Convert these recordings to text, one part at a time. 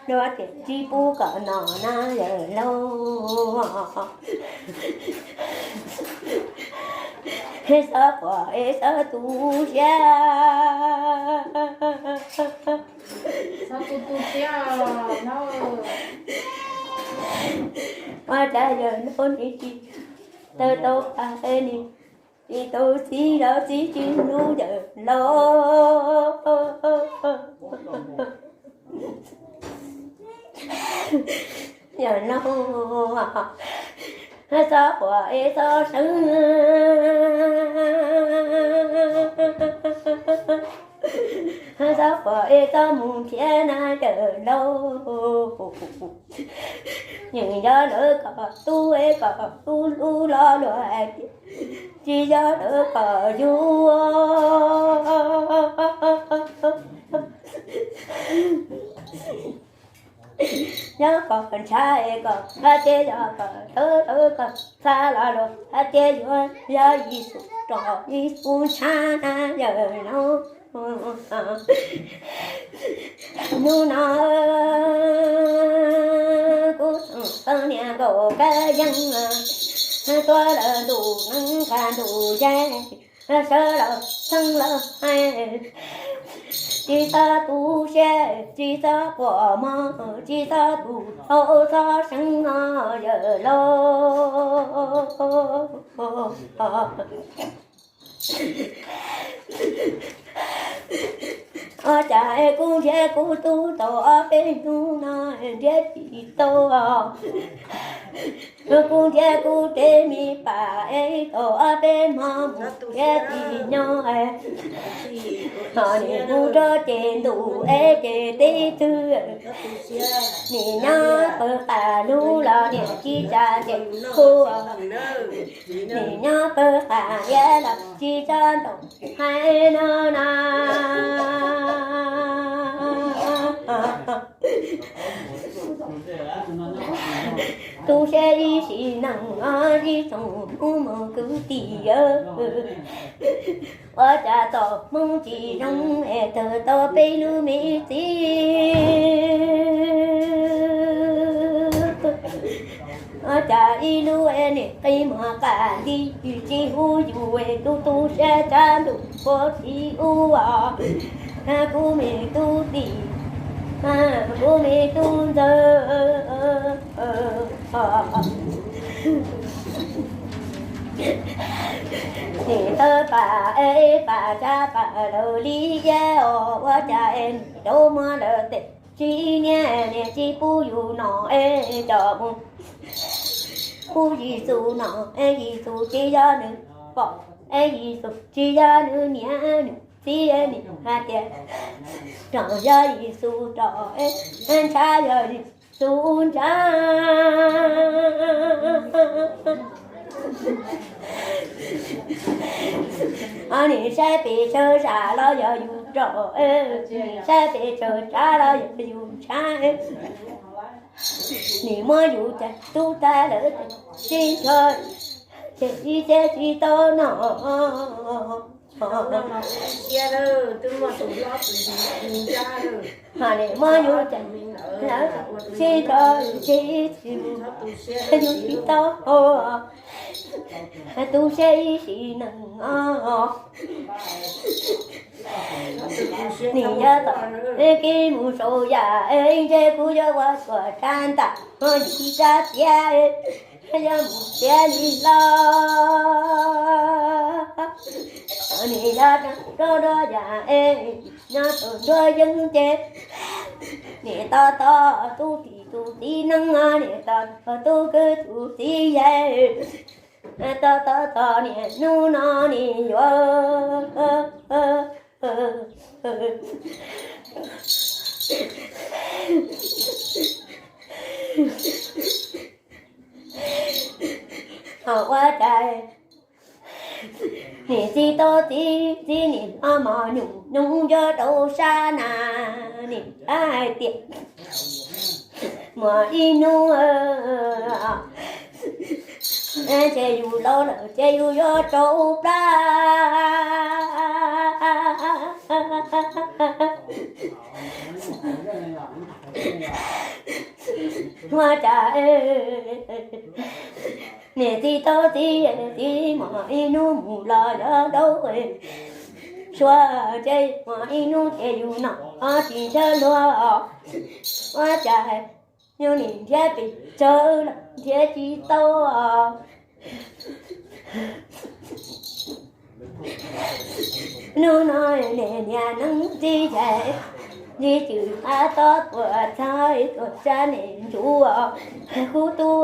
Luag tias tsis pub kom noj na yawm laus, txhob quaj es txhob tu siab. Ua cas yawm laus nws tsis tau tau qab nws tsis tau txiv los txiv tsis hlub yawm laus. Yawm laus, txhob quaj es txhob seev, txhob quaj es txhob mus nrhiav na yawm laus. Nws yog lawv kom tub es kom tub hlub los luag hais tias tsis yog lawv kom yug. Yog kom ntshav es kom hais tias yog kom thawv thawv kom txha los luag hais tias yuav yog Yexus rau Yexus ntshav na yawm laus. Hnub no kuv tseem poj niam nkaus kab yeej tuaj lawm ntuj neeb nqa ntuj yaig sawv los txheeb los hais, tsis txhob tu siab tsis txhob quaj mog tsis txhob tu tau txhob seev no yawm laus. Ua cas es kuv nrhiav kuv tub tau ob peb hnub no nrhiav tsis tau. Kuv nrhiav kuv tej me pam es tau ob peb hmo mus nrhiav tsis nyob. Ho nim mus rau ces ntuj es ces teb twg, nim nyob pawg qas lug los niam tsis tsa ces khu, nim nyob pawg qas liab los tsis tsa ntaus hais no na. Tu siab ib sim neej ib tsoom Hmoob mus kwv tij, ua cas txoj hmoov tsis zoo es tawg tau peb lub me txiv. Ua cas ib lub es nim qi muag qas nti tsis hu yus es tu tu siab tsab ntuj puag txiv ub os. Kuv me tub tij, kuv me tub ntxawg, nim tawg pam es pam tsab pam lawm li iab os. Ua cas es nim rau muag lawm tes tsis niam niam tsis pub yus nom es coj mus pub Yexus nom es Yexus tsis yog nws pog es Yexus tsis yog nws niam nws txiv es nim hais tias rog yog Yexus rog es ntshav yog Yexus ntshav. Nim saib pes tsawg zam los yog yus rog, nim saib pes tsawg tshav los yog yus ntshav. Nim muab yus cais tub tag lawm ces sib nrho ces ib txhia tsis tau noj. Ho nim muab yus cais lawm sib nrho ces ib txhia yus tsis tau, tu siab ib sim neej os. Nim yog tom kev mus saum yam es ntshe kuv yuav ua tsuas tsab ntam ho yim tsab txiav, yog mus txiav li los. Nim yog rau rau yam es nyob tus nruab yeeb ces nim tos tos tus tij tus txiv neeb, nim tos tos tus kwv tus txiv yawg, tos tos tos nim hnub no nim yuav Ho ua cas nim txiv tau txiv, txiv nim hlob mos nyuj nyoog nco rau sab na, nim hais tias muaj ib hnub ces yus laus lawm ces yus yuav rau plab. Ua cas niam txiv tau txiv, txiv muaj ib hnub mus los yog dab, suav ces muaj ib hnub ces yus no tsis ntshaw luag. Ua cas yus nim nrhiav pes tsawg los nrhiav tsis tau. Hnub no niam neej txiv ces ntsib tswv qab tob tuaj txhais tuaj tsa niam ntsuav, kuv tub,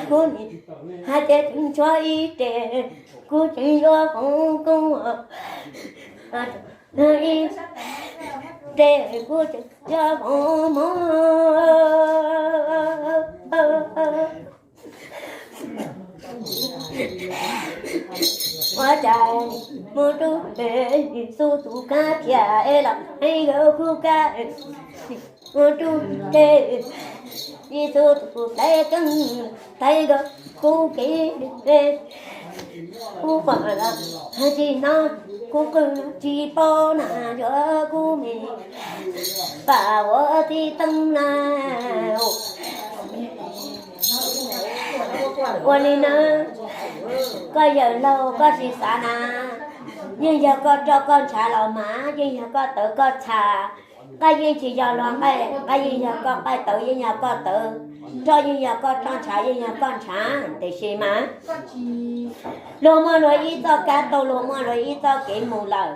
kuv niam hais tias tseem tshuav ib re, kuv tseem yuav foom koob, ib re kuv tseem yuav foom hmoov. Ua cas mus rau pem Yexus tus kab thiaj es los heev nkawd kuj kab, mus rau pem Yexus tus hlais keeb, hlais nkawd kuj kev, kuv pom los tsis hnov, kuv qw tsis paub na, yuav kuv me pam ua txiv teeb na. Ua li na, koj yawm laug koj tsis xav na, yeej yog koj roj koj ntshav los mas, yeej yog koj tawv koj ntshav. Nqaij yeej tsis yog luag nqaij, nqaij yeej yog koj nqaij, tawv yeej yog koj tawv, roj yeej yog koj roj, ntshav yeej yog koj ntshav, tiam sis mas luag muaj luag ib txoj kab taug, luag muaj luag ib txoj kev mus lawm.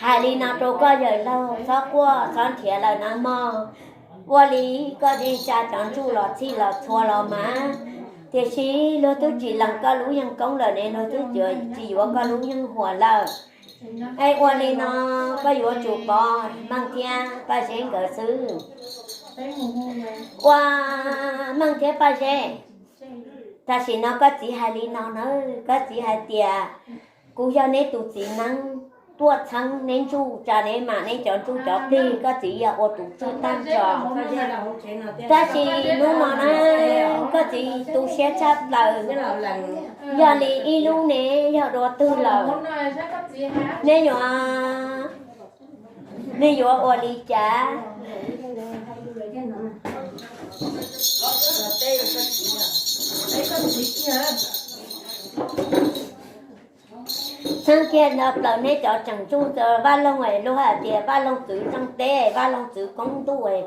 Hais li no rau koj yawm laug, txhob quaj txhob nrhiav lawm na mog. Ua li koj yeej tsa cov ntsuj los txhij los txhua los mas, tiam sis luag twb tsis lees koj lub yeeb koob lawm ne, luag twb tsis yuav koj lub yeeb huam lawm. Es ua li no, koj yuav tsum pov Meej thiab Paj Zeb nkawd xwb. Ua, Meej thiab Paj Zeb, tam sim no koj txiv hais li no na, koj txiv hais tias kuv yog neb tus txiv neeb, tuaj txheeb neb ntsuj, tsa neb mam neb cov ntsuj cov plig, koj txiv yog ua tus tswj tag nrho. Tab sis hnub no na, koj txiv tu siab tshaj plaws, yog li ib lub ne yog dua twg lawm, neb yuav, neb yuav ua li cas? Txheeb kiag no plaws neb cov tseem ntsuj, Vaj Loog, luag hais tias Vaj Loog txwv zeej teb, Vaj Loog txwv koob ntuj,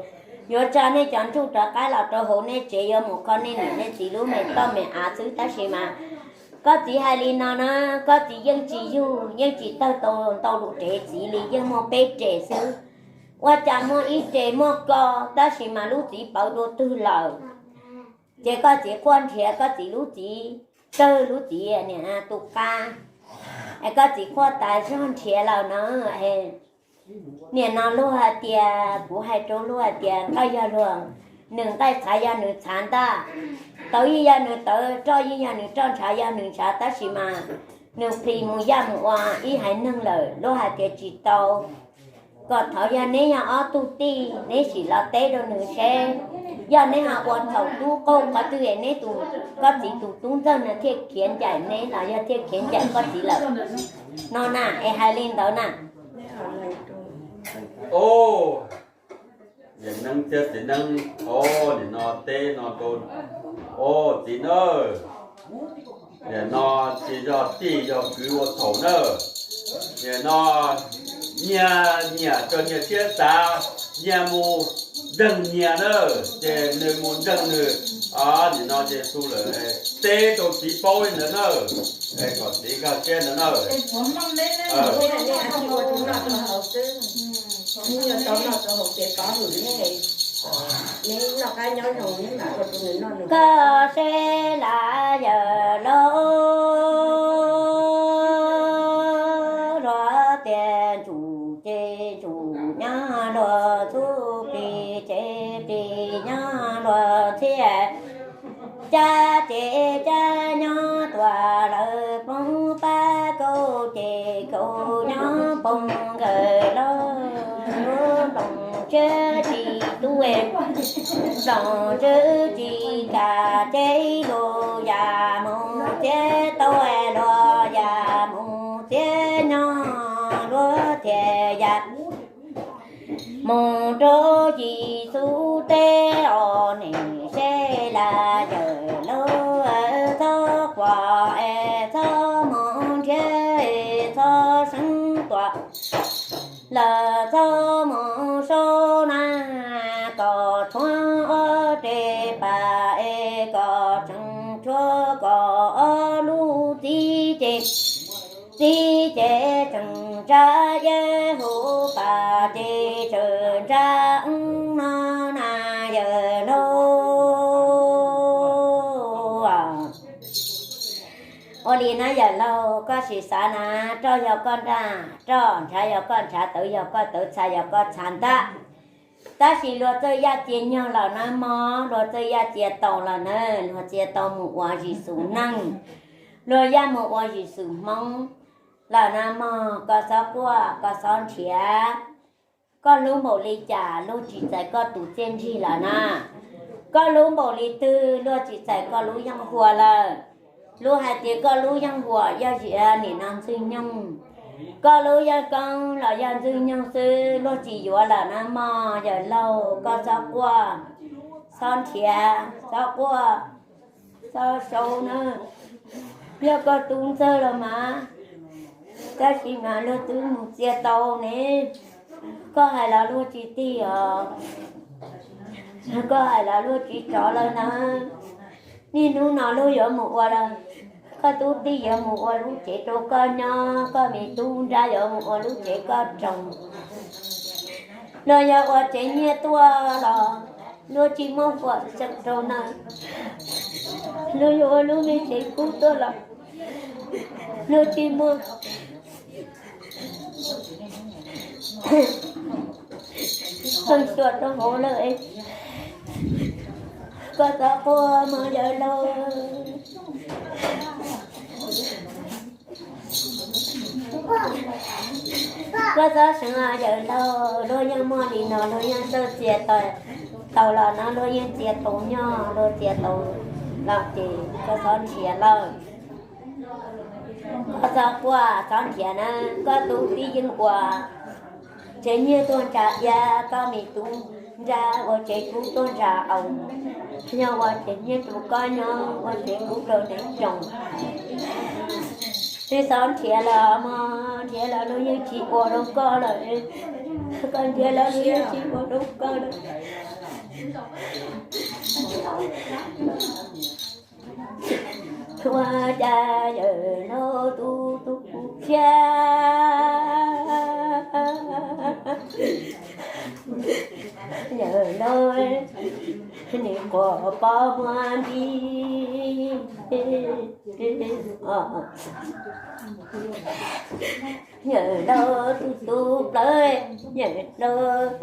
yuav tsa neb cov ntsuj rov qab los rau hauv neb tsev, yuav mus kho nej niam nej txiv lub me toj me av xwb. Tab sis mas koj txiv hais li no na, koj txiv yeej tsis yug, yeej tsis tawg tau ntau lus rev txiv li, yeej muaj peb re xwb. Ua cas muaj ib re muaj ko, tab sis mas lub txiv pawv dua twg lawm? Ces koj txiv quaj nrhiav koj txiv lub txiv, tawg lub txiv niam tus qab, es koj txiv quaj tas zog nrhiav lawm na. Nim no luag hais tias, kuv hais rau luag hais tias nqaij yog luag, nws nqaij, txhav yog nws txhav ntaj, tawv yeej yog nws tawv, roj yeej yog nws roj, ntshav yog nws ntshav, tab sis mas nws plis mus yaj mus ua ib haiv neeg lawm. Luag hais tias tsis tau, kom thaum yog neb yog ob tug tij, neb sim los teb rau nws seb, yog neb ho ua txhaum tub qaug qhov twg es neb tus, koj txiv tus tub ntxawg no thiaj khiav ncaim neb los yog thiaj khiav ncaim koj txiv lawm no na, es hais li ntawd na. Niam neeb thiab txiv neeb, o, nim no teb no rau, o, txiv na, nim no tsis yog tij yog kwv ua txhaum na. Nim no nyias nyiam raws nyias siab xav, nyias mus nreeg nyias na, ces nws mus nreeg nws. Nim no ces xu lawm, teb rau txiv paub li ntawd na, kom txiv nkag siab ntawd na. Koj seb lawm yawm laus, luag tias ntsum ces ntsum nyob, luag txuj plig ces plig nyob, luag txhiaj cab ces cab nyob, tuam lawv poob pab kauj ces kauj nyob poob nkawd lawm. Nplooj tswb tsis tub, nplooj tswb tsis kam ces luag yam mus txiav tau, luag yam mus txiav nyob, luag thiaj yam Mus rau Yexus teb os, nim seb laj yawm laug, txhob quaj es txhob mus nrhiav es txhob seev tuaj, lawm txhob mus saub na, kom tshuav ob re pas es kom tseem tshuav kom ob lub txib ces, txib ces tseem ntsab yej huv pas ces tseem ntsab no na yawm laug. Ua li na yawm laug, koj sim xav na, roj yog koj nraj roj, ntshav yog koj ntshav, tawv yog koj tawv, txha yog koj txha ntag. Tab sis luag txawj yaj cia nyog lawm na mog, luag txawj yaj cia tau lawm na, luag cia tau mus ua Yexus neej, luag yaj mus ua Yexus hmoob lawm na mog. Koj txhob quaj, koj txhob nrhiav. Koj hlub npaum li cas luag tsis txais koj tus txiaj ntsig lawm na. Koj hlub npaum li twg luag tsis txais koj lub yeeb huas lawm. Luag hais tias koj lub yeeb huas yog ziag nim no ntxwg nyoog, koj lub yeeb koob los yog ntxwg nyoog xwb luag tsis yuav lawm na mog. Yawm laug, koj txhob quaj, txhob nrhiav, txhob quaj, txhob saub na. Yog koj tub ntxawg los mas, tab sis mas luag twb mus txia tau ne. Koj hais los luag tsis tig os, koj hais los luag tsis rov lawm na. Niaj hnub no luag yuav mus ua lawm, koj tub tij yuav mus ua lub tsev rau koj nyob, koj me tub nrab yuav mus ua lub tsev koj roos. Luag yog ua tsev nyiaj tuaj los luag tsis muab huam xeem rau na, luag yog ua lub me tsev kub tuaj los luag tsis muab xeem xuas rau hauv lawm. Koj txhob quaj mog yawm laug. Koj txhob seev yawm laug, luag yeej muaj li no, luag yeej txawj txia tau los no, luag yeej txia tau nyob, luag txia tau los ces koj txhob nrhiav lawm. Koj txhob quaj txhob nrhiav na, koj tub tij yeej ua tsev nyiaj tuaj ntsa iab, koj me tub nrab ua tsev kub tuaj ntsa au, yog ua tsev nyiaj rau koj nyob, ua tsev kub rau neeg roos. Twb txhob nrhiav lawm mog, nrhiav lawm luag yeej tsis ua rau koj lawm, koj nrhiav lawm luag yeej tsis ua rau koj lawm. Ua cas yawm laug tu tu siab, yawm laug nim quaj pov muag nti. Yawm laug tu tu plawv, yawm laug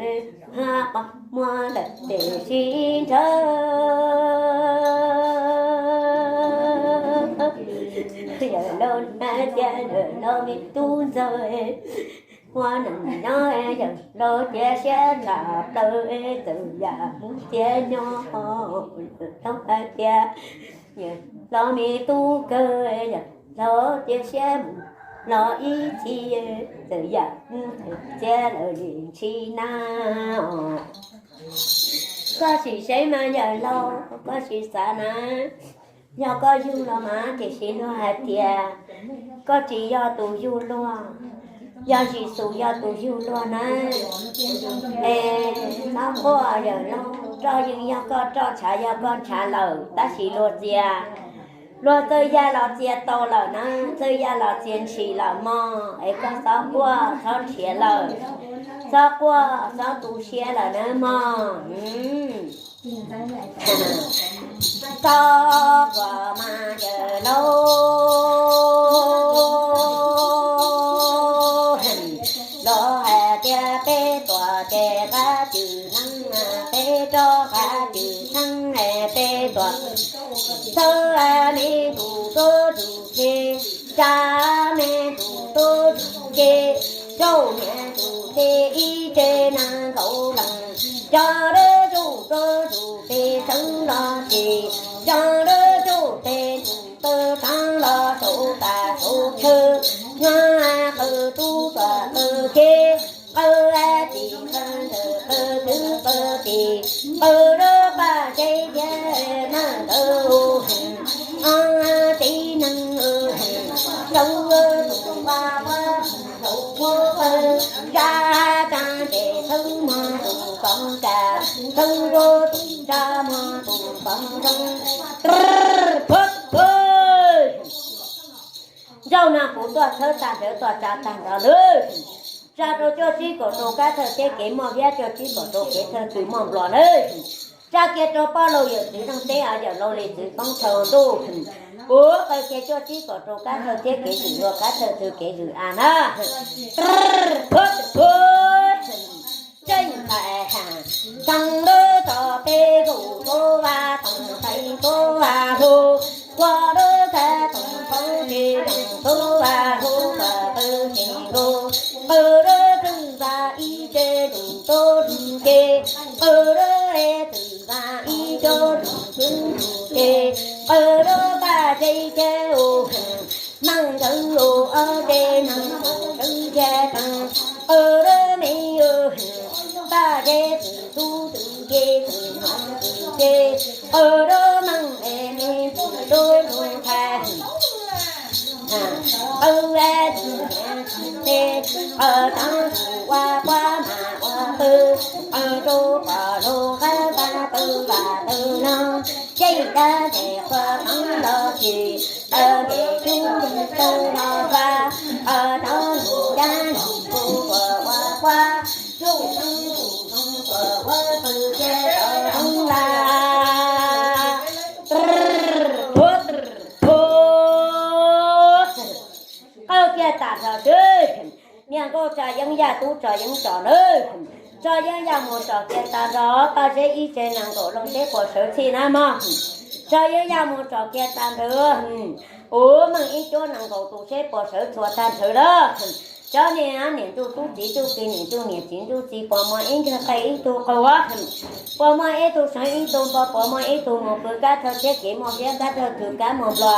hab muag lawm tes sib ntsawv. Yawm laug hais tias yawm laug me tub ntxawg, ua neej nyob yawm laug cia siab nram plawv, txawm yam mus txias nyob yawm laug hais tias yawm laug me tub kawg, yawm laug cia siab mus los ib txhis, txawm yam mus txhiab lawm li ntshis na. Koj sim seb mas yawm laug, koj sim xav na. Yog koj yug los mas tiam sis luag hais tias koj tsis yog tus yug luag, yog Yexus yog tus yug luag na. Es txhob quaj yawm laug, roj yeej yog koj roj, ntshav yog koj ntshav lawm, tab sis luag txia, luag txawj yaj los txia tau lawm na, txawj yaj los txia ntshis lawm mog. Es koj txhob quaj txhob nrhiav lawm, txhob quaj txhob tu siab lawm na mog. Txhob quaj mas yawm laug, los hais tias peb tuaj ces qab twg neeb, peb rov qab twg neeb, peb tuaj txhawb me tus tub tus ke, tsa me tus tub tus ke, rau me tus ke ib tse neeg nkaus leej, tsa lawv rau tub tus ke txheeb los tsis, tsa lawv rau peb tus tub txheeb los rau tas rau chaw, nyob qw tub tuaj qw ke, qw tsis qw ntawm Qw rau paj tsev thiab neej ntawd, tib neeg rau tus vaj pab rau muab pawg zaj tag ces thawb muag tus pov kas, thawb rau tus zaj muag tus pov zoo. Phab phab Zaum no kuv tuaj txhawb tag nrho, tuaj tsa tag nrho lawm. Tsa rau cuaj tsib kaum rau kab thawj thiab kev muaj hiab, cuaj tsib kaum rau kev thawj txwm muaj nplua lawm. Tsa kiag rau poj laug yawm txiv neej teb, yawm laug li txwv poob thawj ntuj. Kuv qw kiag cuaj tsib kaum rau kab thawj thiab kev zwm luag kab thawj txwm kev zwm av na. Phab phab Tseej nqaim ha, txeev lawv tso peb zaug, tub vaj toom tais tub vaj hlo, ua lawv kab toom poob tsev toom tub vaj hlo, ua pawg tsev nkaus, qw lawv twb vaj ib tsev lus tub lus ke, qw lawv twb vaj ib tsev lus tub lus ke, qw lawv paj tsev tsev u, neej ntawd u, ob tsev neeg u, tseeb thiab tseeb, qw lawv me u, paj tsev twm tub twm ke twm hov twm ke, qw lawv neej me me twm lub lub thaj. Qw es twm niam twm txiv, qw tau tus ua puab mas ua pw, qw rau pog laug qab pab pw vaj pw no, ces dab ces qhua tau los tsis, qw ces tub tub los vaj, qw tau nus dab nus kuv ua ua puab, tub tub tus zoo ua ua pw ces tau zoo lawm. Qw kiag tag nrho xwb, niam nkauj tso yeeb yaj, tub tso yeeb tso nawb. Tso yeeb yaj mus tso kiag tag nrho, paj tsev ib tsev nees nkaum leej seb puas sawv txhij na mog. Tso yeeb yaj mus tso kiag tag nrho, ua meej ib cuab nees nkaum tus seb puas sawv txhua tag nrho lawm. Cov niam niam ntuj tub txiv ntuj ki, niam ntuj niam txiv ntuj txiv, puas muaj ib nkag qe ib tug qaug, puas muaj ib tug seev ib tug npo, puas muaj ib tug mus pw kab thawj thiab kev muaj hiab kab thawj txwm kab muaj nplua,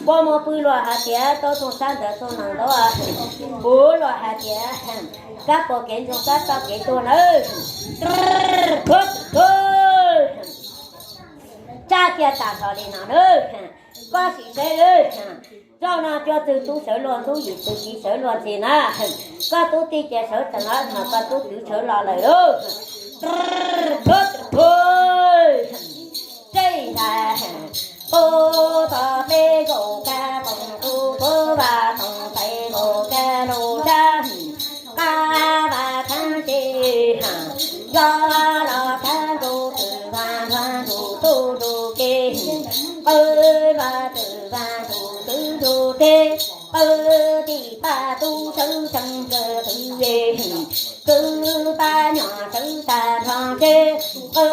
puas mus pw luag hais tias tau tug sab ntawd tug nees nkaum, puas luag hais tias kab puas kev ntsoog kab txoj kev tuag nawb. Tsa kiag tag nrho li no nawb. Koj sim saib lawm, zaum no cuaj txwg tub sawv luag ntxub, yim txwg txiv sawv luag ntxhi na. Koj tub tij ces sawv tsees los, koj tub twv sawv los lawm lauj. Tseej ntag, ub, tog peb zaug kab toom, ub, ub, vaj toom peb zaug kab lub dab, qab vaj khab ces, zos los khab ntuj twm vaj vaj ntuj tub ntuj ke, qw vaj twm vaj ntuj twb ntuj teb, qw tij paj tub sawv tsees kawg twb ye, kwv paj nyom sawv tag nrho tsev, qw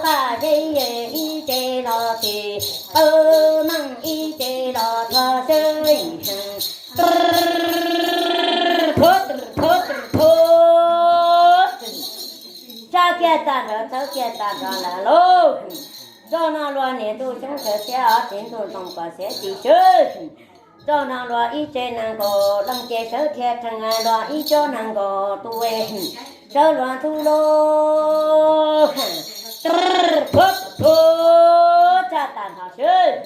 paj tsev ib tsev los tsis, qw meej ib tsev los txog sawv. Tsa kiag tag nrho, txawb kiag tag nrho lawm lauj. Zaum no luag niam ntuj xyoob ntxawm thiab ob txiv ntuj ntoo kom xiav tsis swb. Zaum no luag ib tsev nees nkaum leej ces sawv dhia rhees, luag ib cuab nees nkaum tus sawv luag ntxub lauj. Tsa tag nrho swb.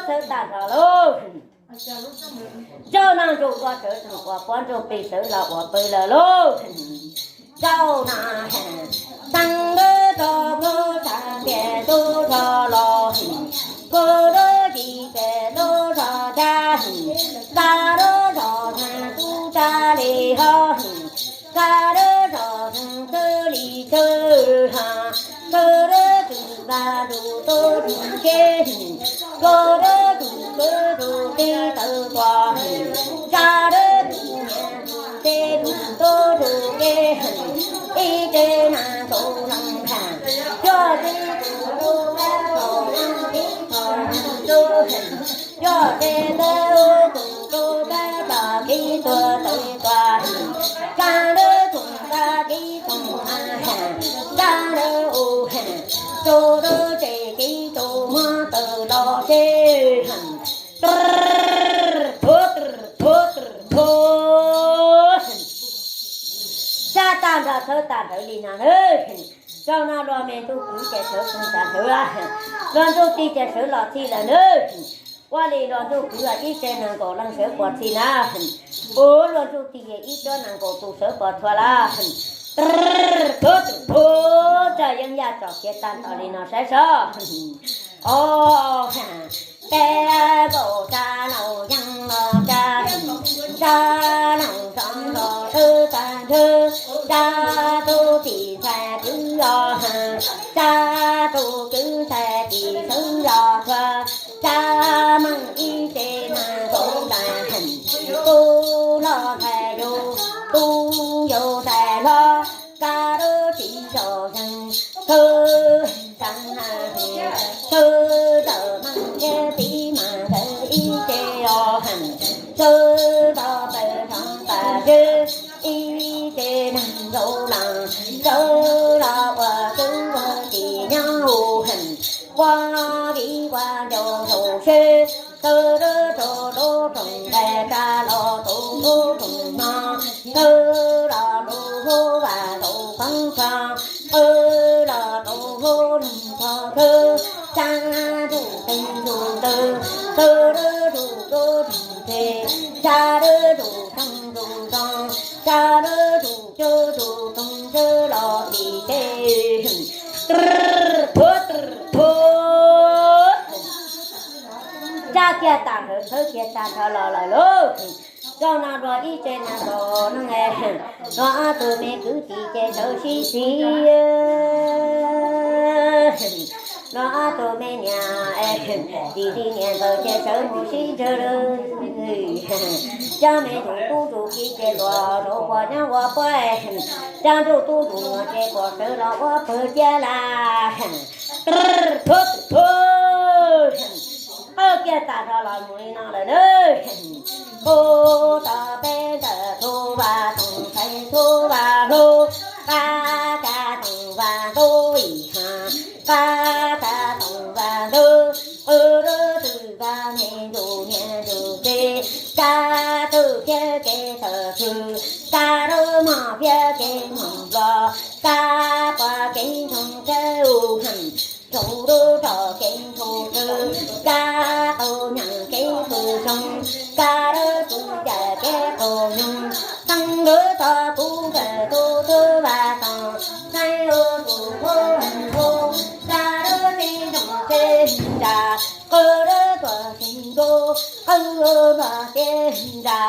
Txawb tag nrho lauj. Zaum no ntsuj plig sawv tsees ua puab, ntsuj plig sawv los ua pw lawm lauj. Zaum no txeev lawv tso plhuav tsa tias tub tso los, kuv lub tsis tias tub tso cab, tsa lawv tso tub tsa li ho, tsa lawv tso txwj li txwj ha, txwj lawv twm vaj ntuj tub ntuj ke, tsa lawv tus kwv tus tij tawv tuag, tsa lawv tus niam tus txiv tus tub tus ke, ib tsev nees nkaum leej ha, cuaj tsev tus tub kab tau neeg tib tug neeg tub, cuaj tsev ntawd tus tub kab tau tib tug tawv tuag, tsa lawv tus kab tib tug ha, tsa lawv u ha, tsa lawv tsev tib tug muab tawm los tsev ha. Tsa tag nrho txhawb tag nrho li no nawb. Zaum no luag me ntuj kwv ces sawv tag nrho, luag ntuj tis ces sawv los txhij lawm nawb. Ua li luag ntuj kwv ib tse nees nkaum leej sawv pos txhij na. Ua luag ntuj tis ib cuab nees nkaum tus sawv pos txhua lawm. Tub tub, tsa yeeb yaj tsom kiag tag nrho li no saib sob. O, peb nkaus tsa laus yeej los tsa, tsa laus tso los twb tag nrho, tsa tub tis ntxhais kwv los, tsa tub kwv ntxhais tis sawv los txhua, tsa meej ib tse nees nkaum ntag. Tub hlob ntxhais yau, tub yau ntxhais hlob, tsa lub tsis zos zeeg, tub tsa, tub tawm meej thiab tib mas ntawd ib tse os, tub tso taws rov tas zeb, ib tse nees nkaum los, tub los ua kwv ua tij nyob hu heem, ua viv ua ncaus zaum seb, tub rau lub rooj nqaij tsa los tau lub rooj hmo, tub los rau hauv vaj zaum poob tso, tub los rau hauv loog txhos khawb, tsa ntuj teev ntuj ntawd, tub rau tus rau tus ntse, tsa rau tus toog tus zoo, tsa rau tus cub tus toog ntawd los tim teb. Tub tub, tsa kiag tag nrho, txhawb kiag tag nrho los lawm lauj. Zaum no luag ib tse nees nkaum leej, luag ob tug me kwv tij ces sawv sib txhij, luag ob tug me niam, tij li niam ntxawm ces sawv mus sib ntsawg lawm. Cov me ntsuj tub ntsuj kiv ces luag rau puag nyob ua puab, cov ntsuj tub ntsuj nyuam ces puas sawv los ua pawg ciab lawm. Tub tub, qawb kiag tag nrho los mus li no lawm nawb. Hu tau peb ntawm tub vaj toog ntxhais tub vaj hlub, pab tsa toog vaj ntub ib ha, pab tsa toog vaj ntub, qw lub twg vaj me ntsuj niam ntsuj txiv, tsa twg thiab kev tawm tswv, tsa lub mos phiab kev mos nplog, tsa puag kev ntsoog kev u heem, tsaus lub rog kev ntsoog tswv, tsa qaug nyaam kev pw zoo, tsa lub txwv cai kev qaug nyoog, txheeb lub tog kuv kawm tub tub vaj toog, txheeb lub tub tub vaj hlub, tsa lub txiv ntsoog txiv ntsa, qw lub tuam txiv ntuj, qw lub tuam txiv ntsa,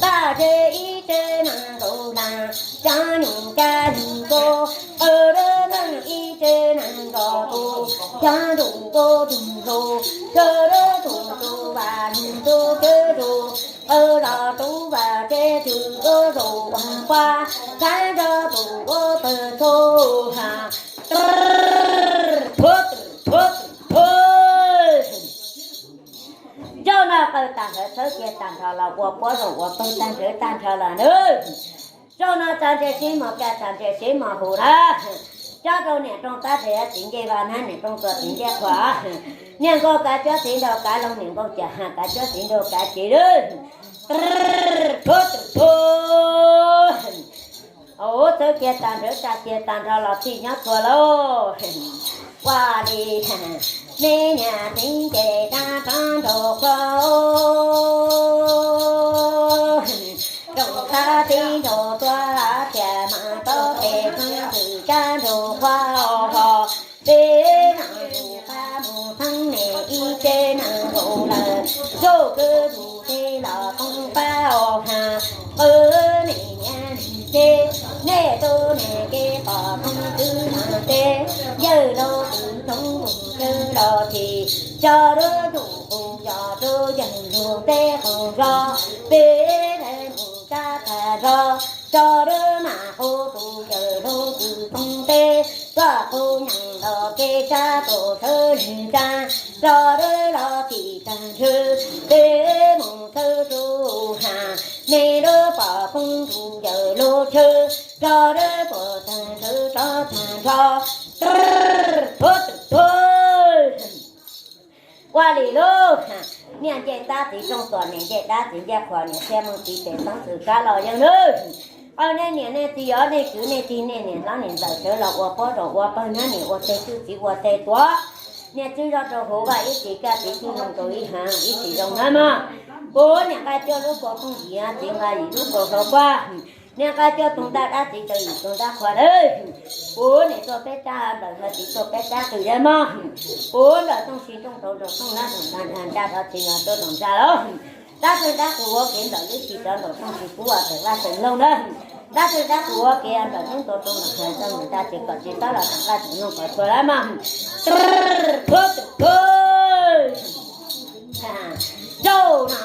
pab tse ib tse nees nkaum ntag, cov nyoog cab nyoog nkaus, qw lub neej ib tse nees nkaum tus, cov ntuj ntuj tus ntuj, qw lub tus tus vaj ntuj tus tus, qw los tus vaj tse tus tus tus vaj pab, txheeb rau tus vaj pawg txhua ha. Tub tub, tub tub, zaum no qawb tag nrho, txhawb kiag tag nrho los ua puab zaum ua pawg tag nrho tag nrho lawm nawb. Zaum no txav ntse sib mos kaj, txav ntse sib mos hu na. Cob rau niam rooj tab tes, txiv ncej vaj nab, niam rooj tuam txiv ncej qhua. Niam nkauj kav cob, txiv nraug kav loog, niam nkauj cas has kav cob, txiv nraug kav cev lawm. Tub tub, txhawb kiag tag nrho, tsa kiag tag nrho los txhij nyob txhua lauj. Ua li, me niam txiv ncej dab rov nraug qhua, rooj tab txiv nraug tuaj tias mas tau pes xeeb twm cab nraug qhua ho. Peb mam mus qab mus txheeb me ib tse nees nkaum lawm, txuj kwv tus txiv los poob pab os ha. Qw me niam txiv, nej tub nej kev pom poob kwv mas txiv, yawg laus tus txoov mus tsawg los tsis, tso lub txuj qus yos rau yawg lug teb qus zos, peb mus tsa tag zog, tso lub mam qus tus yawg laus tus txoov teb, txoj qub nyeem los kev tsab tus sawv nws tsa, tso lub los txhij tag nrho, peb mus txhawb tsuj ha, me lub pom poob tus yawg laus tsawg, tso lub tuam tag nrho tso tag nrho. Tub tub, ua li lauj. Niam ncej dab txiv rooj tuam, niam ncej dab txiv ncej qhua, niam txiv mus txiv pem xeeb twm kab los yawg nawb. Aw, nej niam nej txiv, yog nej kwv nej tij nej niam hlob niam ntxawm sawv los ua pob rau ua pawg hnab niam ua teg txwj txiv ua teg tuav, niam txwj zog rau hauv vaj ib txhis kaj txiv txwj zoo rau ib hab ib txhis zoo na mog. Puav niam nqa cuaj lub kua phooj ywg, txiv nqa yim lub kua hlau paj, niam nqa cuaj tug ntaj dab, txiv rau yim tug ntaj qhua lawm. Puav niam tuaj peb rab nplawm, txiv tuaj peb rab qws lawm mog. Puav nplawm tooj si tooj rau nraum tooj lab nraum nta nta rov txiv los tuaj nraum nta los. Dab txwg dab qus ua kev nplawm lub si rov nraum tooj si kub ua tawm vaj tawm loog na. Dab txwg dab qus ua kev nplawm hnub ntua rau nraum hais rau nraum nta tsis kom tsis txhob los tawm vaj tawm loog kom txhua lawm mog. Puav puav puav. Zaum no,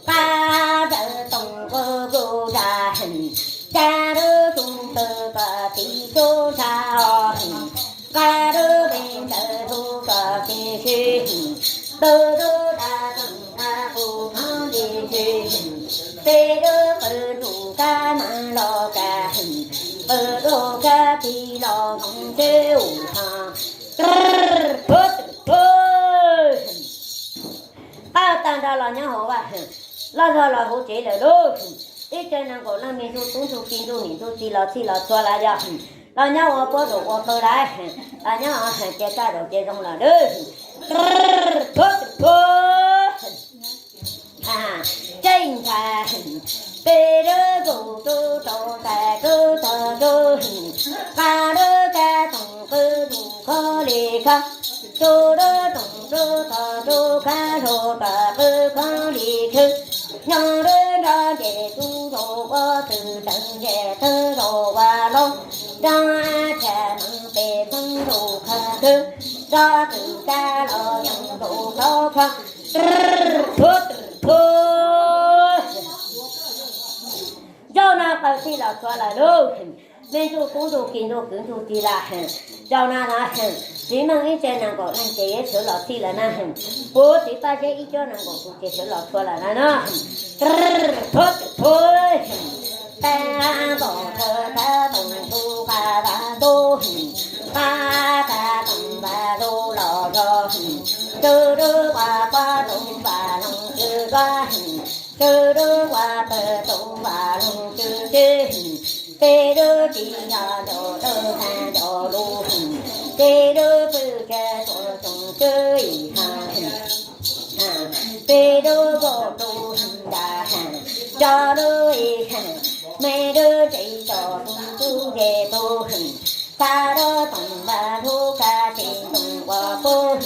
qab ntawd toom nqus nqus nra, cas lub xyoo pw kom txiv tub ntsha os. Qab lub me ntawd hu kom txiv sib, pw lub da toom qab qus khob li sib, peb lub qw ntuj kab mas los kas, pw lub kab tig los nkoos teb ua ho. Puav puav puav. Qab tag nrho los nyob hauv vaj, loj zog los hauv tsev lawm lauj. Ib tsev nees nkaum leej me ntsuj tub ntsuj ki ntsuj niam ntsuj txiv los txhij los txhua lawm yog, los nyob ua pob zaum ua pawg lawm, los nyob ua hais cia kaj zaum cia zoo lawm lauj. Puav puav puav. Tseem ntshai, peb lub ntuj tub rau tais tub tog tub, qab lub kab toom qw ntuj khob li khob, tub lub toom tub tog tub kab hlau tog qw khob li khw, nyob lub nrog nce tub rau ua tw tawm nce tawg rau ua loj, nrog ab tshaj nees pem txheeb rau khaws khw, nrog tw kab los nyoos rau khov kho. Puav puav. Zaum no qw txhij los txhua lawm lauj. Me ntsuj tub ntsuj ki ntsuj kwv ntsuj tij lawm. Zaum no no, txiv meej ib tsev nees nkaum leej ces yeej sawv los txhij lawm na. Puav txiv Paj Zeb ib tsev nees nkaum tus ces sawv los txhua lawm na no. Puav puav. Tab tom thawj tab tom tus qab vaj ntug, qab tab tom vaj ntug los zog, tw lub vaj pab tus vaj loog tw vaj, tw lub vaj pawg tus vaj loog tw teb, peb lub tsis yog ncaus lub tag ncaus lus, peb lub pwj tshaj tuaj tsoom tw ib ha, peb lub nkaus lub nra ha, cov lub ib ha, me lub tsev tso tus tub nce tus, qab lub toom vaj lub kab tsis toom ua pub,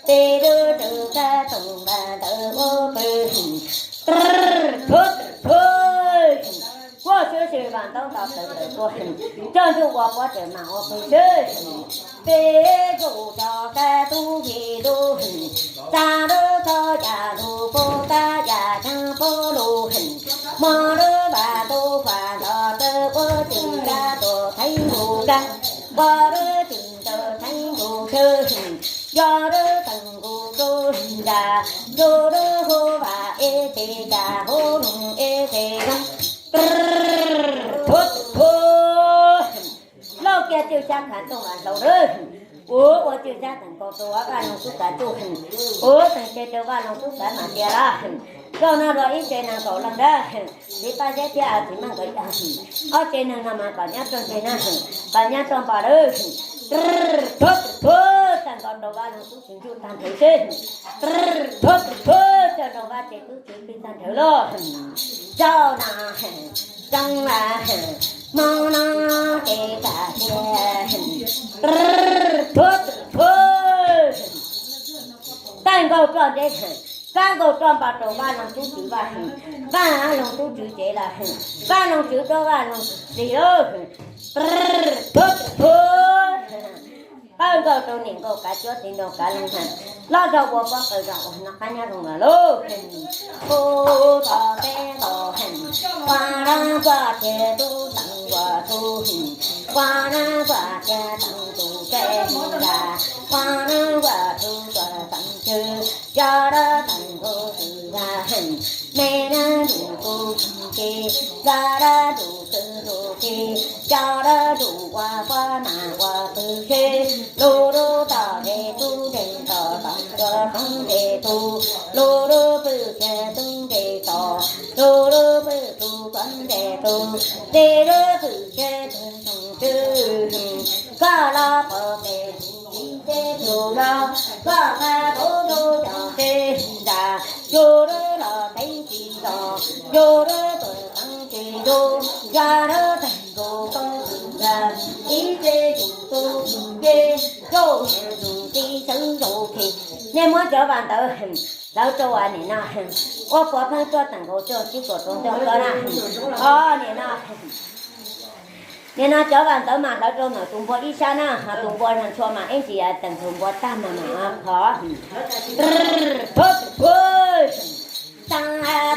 peb lub tw kab toom vaj ntawd ua pw. Puav puav. Kuaj swb si vas ntaub nto tawv tawm kuaj, coj ntsuj ua pob tawm mas ua pw xwb. Peb zaum tso kab tub yim lub, tsa lub txhob yam lug pub kab yam tshab pub lug, hmo lub vas tub vas los tawm ua tw kab tuam theeb lug kab, npog lub tw ntawd theeb lug tshwj, yog lub teem nkuj tub nra, ntuj lub hub vas ib teg nra hub noog ib teg zoo. Puav puav. Lauj kiag cwj xyab khav ntuj vas hlau lawm. Ua ua cwj xyab teem nkaus rau Vaj Loog Tub Kav tsuj, ua teem tes rau Vaj Loog Tub Kav mas tias lawm. Zaum no los ib tsev nees nkaum leej dab, txiv Paj Zeb thiab txiv Meej nkawd ob tsev neeg no mas kom nyob rau ntej na, kom nyob rau npam lawm. Puav puav, tag nkaus rau Vaj Loog Tub Tswv ntsuj tag nrhawv xwb. Puav puav, tag nkaus rau Vaj Tsev Tub Tswv plig tag nrhawv lauj. Zaum no, zoo a, hmo no ces tam sim, puav puav, tag nkaus rau ntawd, tag nkaus rau npam rau Vaj Loog Tub Tswv Vaj, Vaj Loog Tub Tswv tsev lawm, Vaj Loog Tswv rau Vaj Loog tsev lawm. Puav puav, tag nkaus rau niam nkauj kav cuab txiv nraug kav leej heev, loj zog ua pob kws zog ua noj qab nyob zoo lawm lauj. Kuv txog teb nkaus heev, ua lab kuaj tias tub teev ua tub heev, ua lab kuaj tias teev tus tsev heev, ua lab kuaj tub tuam teev cw, yog lab teev tus tw vaj heev, me lab ntuj tus tsev, yog lab ntuj tw tus tsev, yog lab ntuj ua pob mas ua pw seb, lub lub tom ntej tub ntej tom tom tuaj tub ntej tub, lub lub pwj tshaj tub ntej tom, lub lub pwj tub tom ntej tub, Ces tus tsoom tswb koj los pom pem txiv teb tus los, koj nqa rau rau cov teb nram, yus lub los teeb tsis zos, yus lub tuam teeb tsis ntub, yog lub teeb nkaus tau tus yam, ib txhij yus tus tus nce, yus yus tus txiv sawv zaum khi. Nej muab cov vas ntawv hlawv rau nim no, ua puav pheej tuaj teem nkaus rau txij kaum rau ntawm ko na. Os nim no Nim no cov vas ntawv mas hlawv rau ntawm tus npua ib sab na, ho tus npua ntshua mas ib ntsis teem tus npua tag mas mam qhov. Phuj, phuj, tag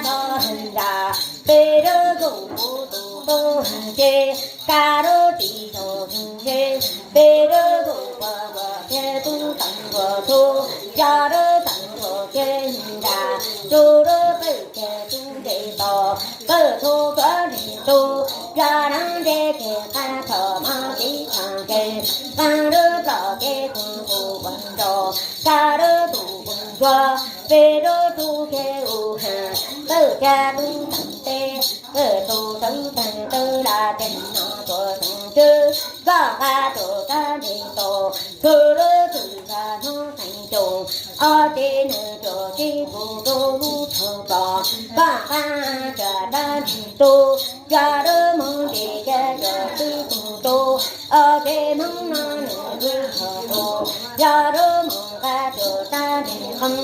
tog nram, peb lub tus kuv tus tub ces, koj lub txiv tus tus ces, peb lub tus pog pog ces tub teem npua tub, yog lub teem npua ces nram, tus lub pawg ces tub nce tos, pawg tub tuav nres tub, yog lub nce ces qab txhom mov tib txhom ces, qab lub plom ces tus tus pog nrog, koj lub tus pog ntsuag, peb lub tub ces u heev, pawg ces tub teem teb, pawg tus teem teem tawg lam ces no tuav teem tswb, koj nqa tuav kab nres tos, khwv lub txwm kab hnub teem coom, ob teb nees rau tib tus rau lub thaum pom, koj nqa tsa kab nres tus, yog lub moos nres ces rau tib tus rau, ob teb moos no nws lub thaum rau, yog lub moos nqa rau kab nres qhov,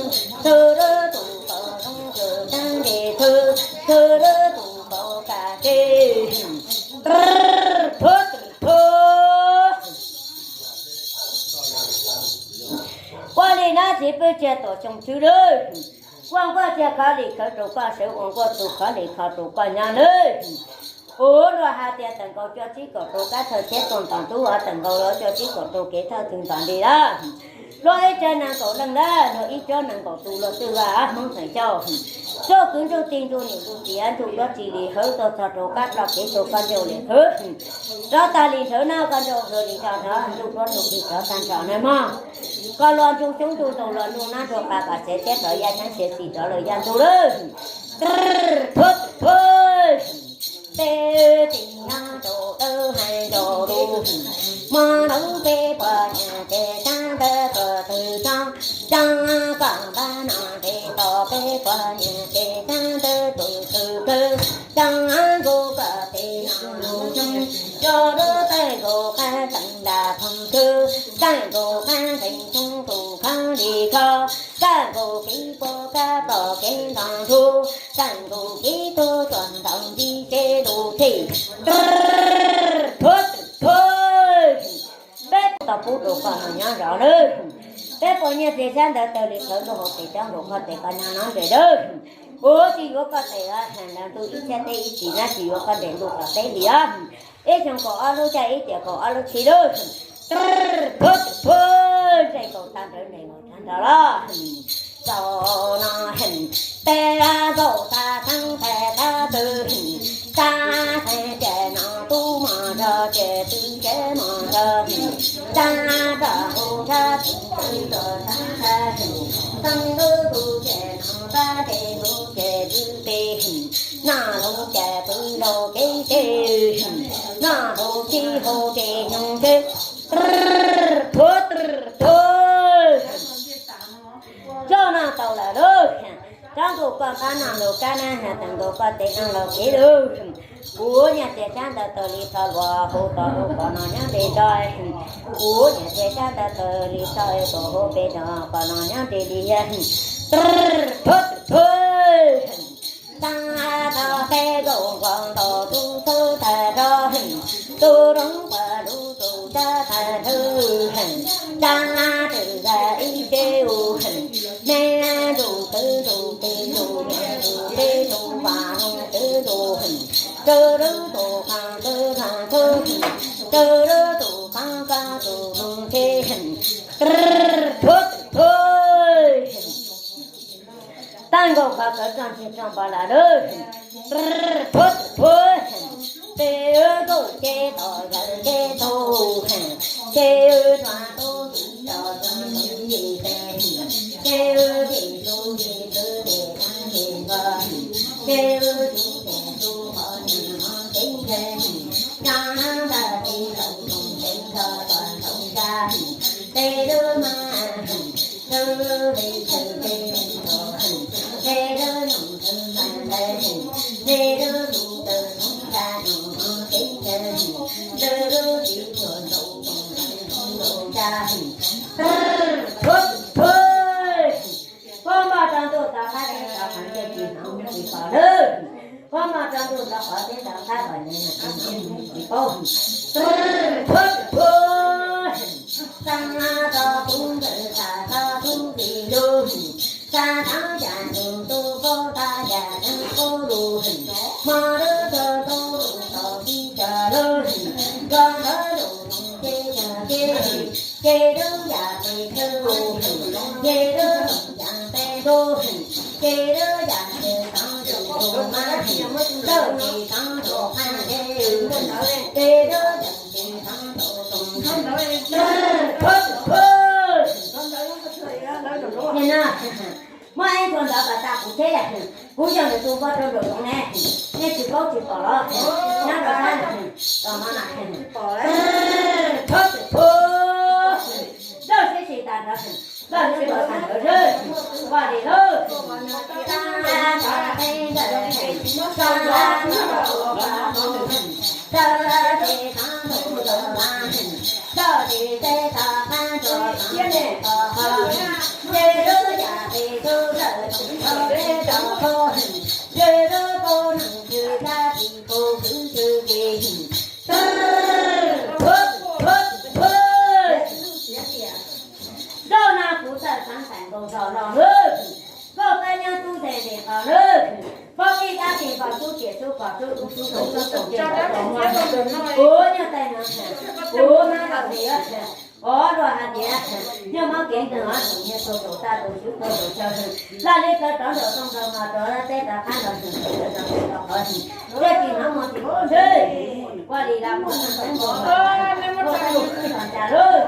khwv lub tus pom zoo rau kab nres khwv, khwv lub tus pom kab nres. Phuj, phuj. Ua li no txiv pwj txiag tuam tsoom tswb lawm, ua nkuaj txiag khov li khawv rau koj sawv, ua nkuaj txug khov li kho rau koj nyob lawm. Kuv luag hais tias teem nkaus cuaj tsib kaum rau kab thawj thiab tuaj ntom tub, teem nkaus los cuaj tsib kaum rau kev thawj twg ntom li lawm. Luag ib tsav nees nkaum leej lawm, luag ib tsob nees nkaum tus luag twb vaj Hmoob feem xyoo. Txoj kwv ntuj tij ntuj niam ntuj txiv ntuj duab tsis li hawv, tuaj txog rau kab ploj kev tuaj koj nrauj li hawv. Rov tag li nthawv no koj nrauj hawv li roj no, ntuj duab ntuj tij rov tag nrho na mog. Koj los ntuj xyoob ntuj ntoo los ntuj nab ntuj qa, kom tsev teb rov yaj nab tsev txim rov lawm yaj ntuj lawm. Phuj, phuj. Peb txiv nyob rau dawb hais rau lub, muaj lub peb puas niam ces tsav ntawd puas twg tsob, tsob kom npab no ces tos peb puas niam ces tsav ntawd puas twg kawg, tsob nkaus kom peb no lub xyoob, coj lub tawg nkaus qab teem nram thooj khwb, tawg nkaus qab teem xyoob tus khab li kho, tawg nkaus kev puas kab ploj kev nto ntsuj, tawg nkaus kev tuag tuag ntaus nti tsev lub txhij. Phuj, phuj. Peb tau pub rau koj no nyob zov lawm. Peb puas nyiaj txiag xyab ntawv tawg li qhawv ntuj hauv pes coob nkaus koj tes koj nyob no nres lawm. Kuv tsis yuav koj tes heev lawm ntuj ib txhiab teb ib txhis nab, tsis yuav koj nres ntuj tom teb li os. Ib xyoo kaum ob lub caij ib tiam kaum ob lub tsib lawm. Phuj, phuj, nres nkaus tag nrawd nres nkaus tag nrho los. Txaus no heev, peb nkaus tag theeb peb tag twg, tag theeb ces no tub mos nrog ces twb ces mos nrog, tag nrho hu tag twg twb los tag tag, tag twg twg ces no tag ces twb ces twb ces, noj hu ces twb los kev ces, noj hu tsis hu ces nyoog ces. Phuj, phuj. Coj no tau lawm lauj. Tsob ntuj koj npab no lug kab nab, has tas nkaus koj tes no los kev lug. Kuv nyiaj txiag xyab ntawv tawg li txho luag hu tau lug kom no nyob nres tso. Kuv nyiaj txiag xyab ntawv tawg li txho es kom hu pes tso kom no nyob nres li. Phuj, phuj. Tag tog peb nkaus nkaus ntaus tub txhub tag nrho, tub roob pawg lug tus tsa tag nrho, tsa twg ib tsev u, me ntsuj twb ntsuj pes ntsuj niam ntsuj teb ntsuj vaj ntsuj twb ntsuj, tsa lub tus qhov twb qhov txhub, tsa lub tus qhov koj tus mus tsev. Phuj, phuj. Tag nkaus khov khawv txog ntsig txog npog lawm lauj. Phuj, phuj. Ces wb nkaus ces tos yawm ces tau, ces wb tsuas tub tiv los txog tus yim tes, ces wb tiv tus yim tus tes tag ces nkaus, ces wb tiv tes tus qhov nws qhov kev tes, nyob Pob maj rau ntuj tau qab teb tau qhov ntiag tsis hnov tsis pom lawm. Pob maj rau ntuj tau qhov teb tau qab kom nyias nyias tsis paub. Pob pob, xa tau puv ntxawm xa tau puv ntxim lug, xa tau yam ntuj tu pob tau yam ntuj tu lug, hmo lub tog tu lug tau tib co lug, nrog ntawd lug ces yog ces, ces lub yam pes tsawg lug, ces lub yam pes lug, ces lub yam pes tau tus mas, lub ces tau tus mas ces, ces lub yam ces tau tus tus mas. Nim no muaj ib tug ntawd kom tas kuv thiab, kuv yog nws tus npoj rau nraum zoov ne, nej tsis paub tsis pom los nyob rau sab tom no na. Thab tsis pub, lawj sib tsis tas nrov, lawj sib nrov tas nrov, vaj li lawj. Zaum no kuv txawm xaav xaim nkaus zog los lawm, koj pab nyob tub nte ntes qos lawm, pob kib dab tsi npog tub riam tub pog tub ub tub tus tub tus ces tau muaj. Kuv nyob tais no, kuv nab los tias, ov luag hais tias, nyob mob kev ntawd os, nyias tus tus tag tus xyuv tus tus chaw, laj li tawv rov nraum zoov nraum no rov teb rov qab los tus tus tus qhov, tej tsis hnov muag tsis pom seb, ua li lawm mus xeeb mus los cas lawm.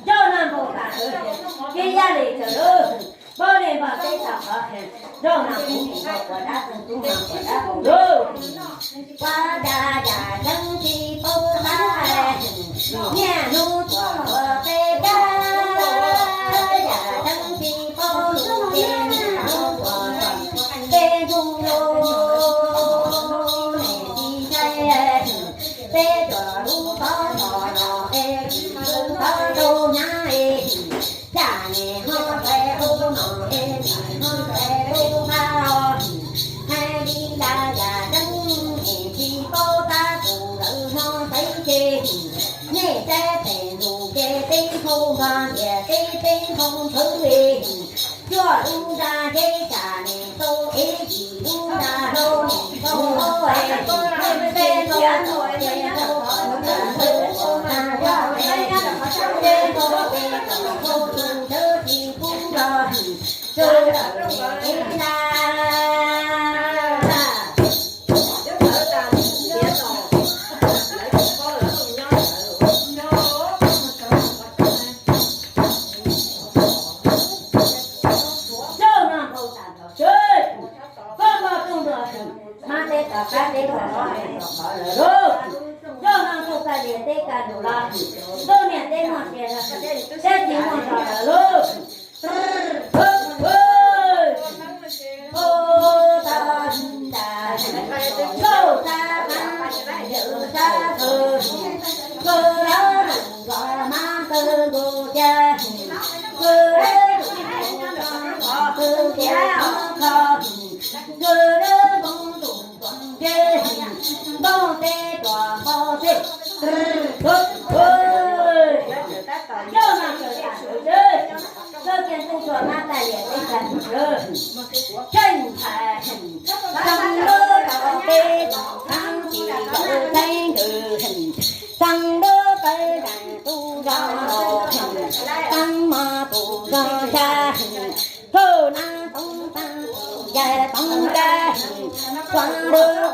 Zaum no npaum tas, kib yaj li tsaws lawm, paub li npog teb tau qhov, zaum no kuv mus nkaus puas dab tug tub no puas dab tug lawm. Ua cas yam zeeb tsis paub tab, niaj hnub tuaj ua peb dab, yam zeeb tsis paub lus ces niaj hnub tuaj peb ntug lus, nej tsis ntshai, peb tuaj lub qhov no es lub qhov tus nyab es, cas nej ho peb ub no es nej ho peb ub qab os, hais li cas yam zeeb es tsis paub tab tus lawm no xaiv ces, nej saib pem ntug ces peb nphoo npog ntias peb peb nphoo ntxhawv es, cuaj lub nra ces cas nej tau es yim lub nra hlau nej tau es, peb tau tau ces tau tau tau tau tau tau es, peb tau peb tau tau tau tau tsis pub los, tau tau es na. Zaum no npaum tas nrov seb, koj npog tug nrog, mab teb tau qab teb tau qhov teb tau qhov lawm lauj. Zaum no ntuj kaj lias teb kaj ntug los, ntuj niam teb muaj sia los, teb tsis muaj zog lawm lauj. Zaum no kawg tas sawv seb, koj cia ntuj tsuas mab taj lias teb kaj ntug sawv, tseem ntxhais, txeeb lub tau peb tau khav tsis tau teeb nkawd, txeeb lub pawg zeem tus zog los, txeeb mos tus zog xya, thauj nab toob tag yawg toob kab, txeeb lub toob los.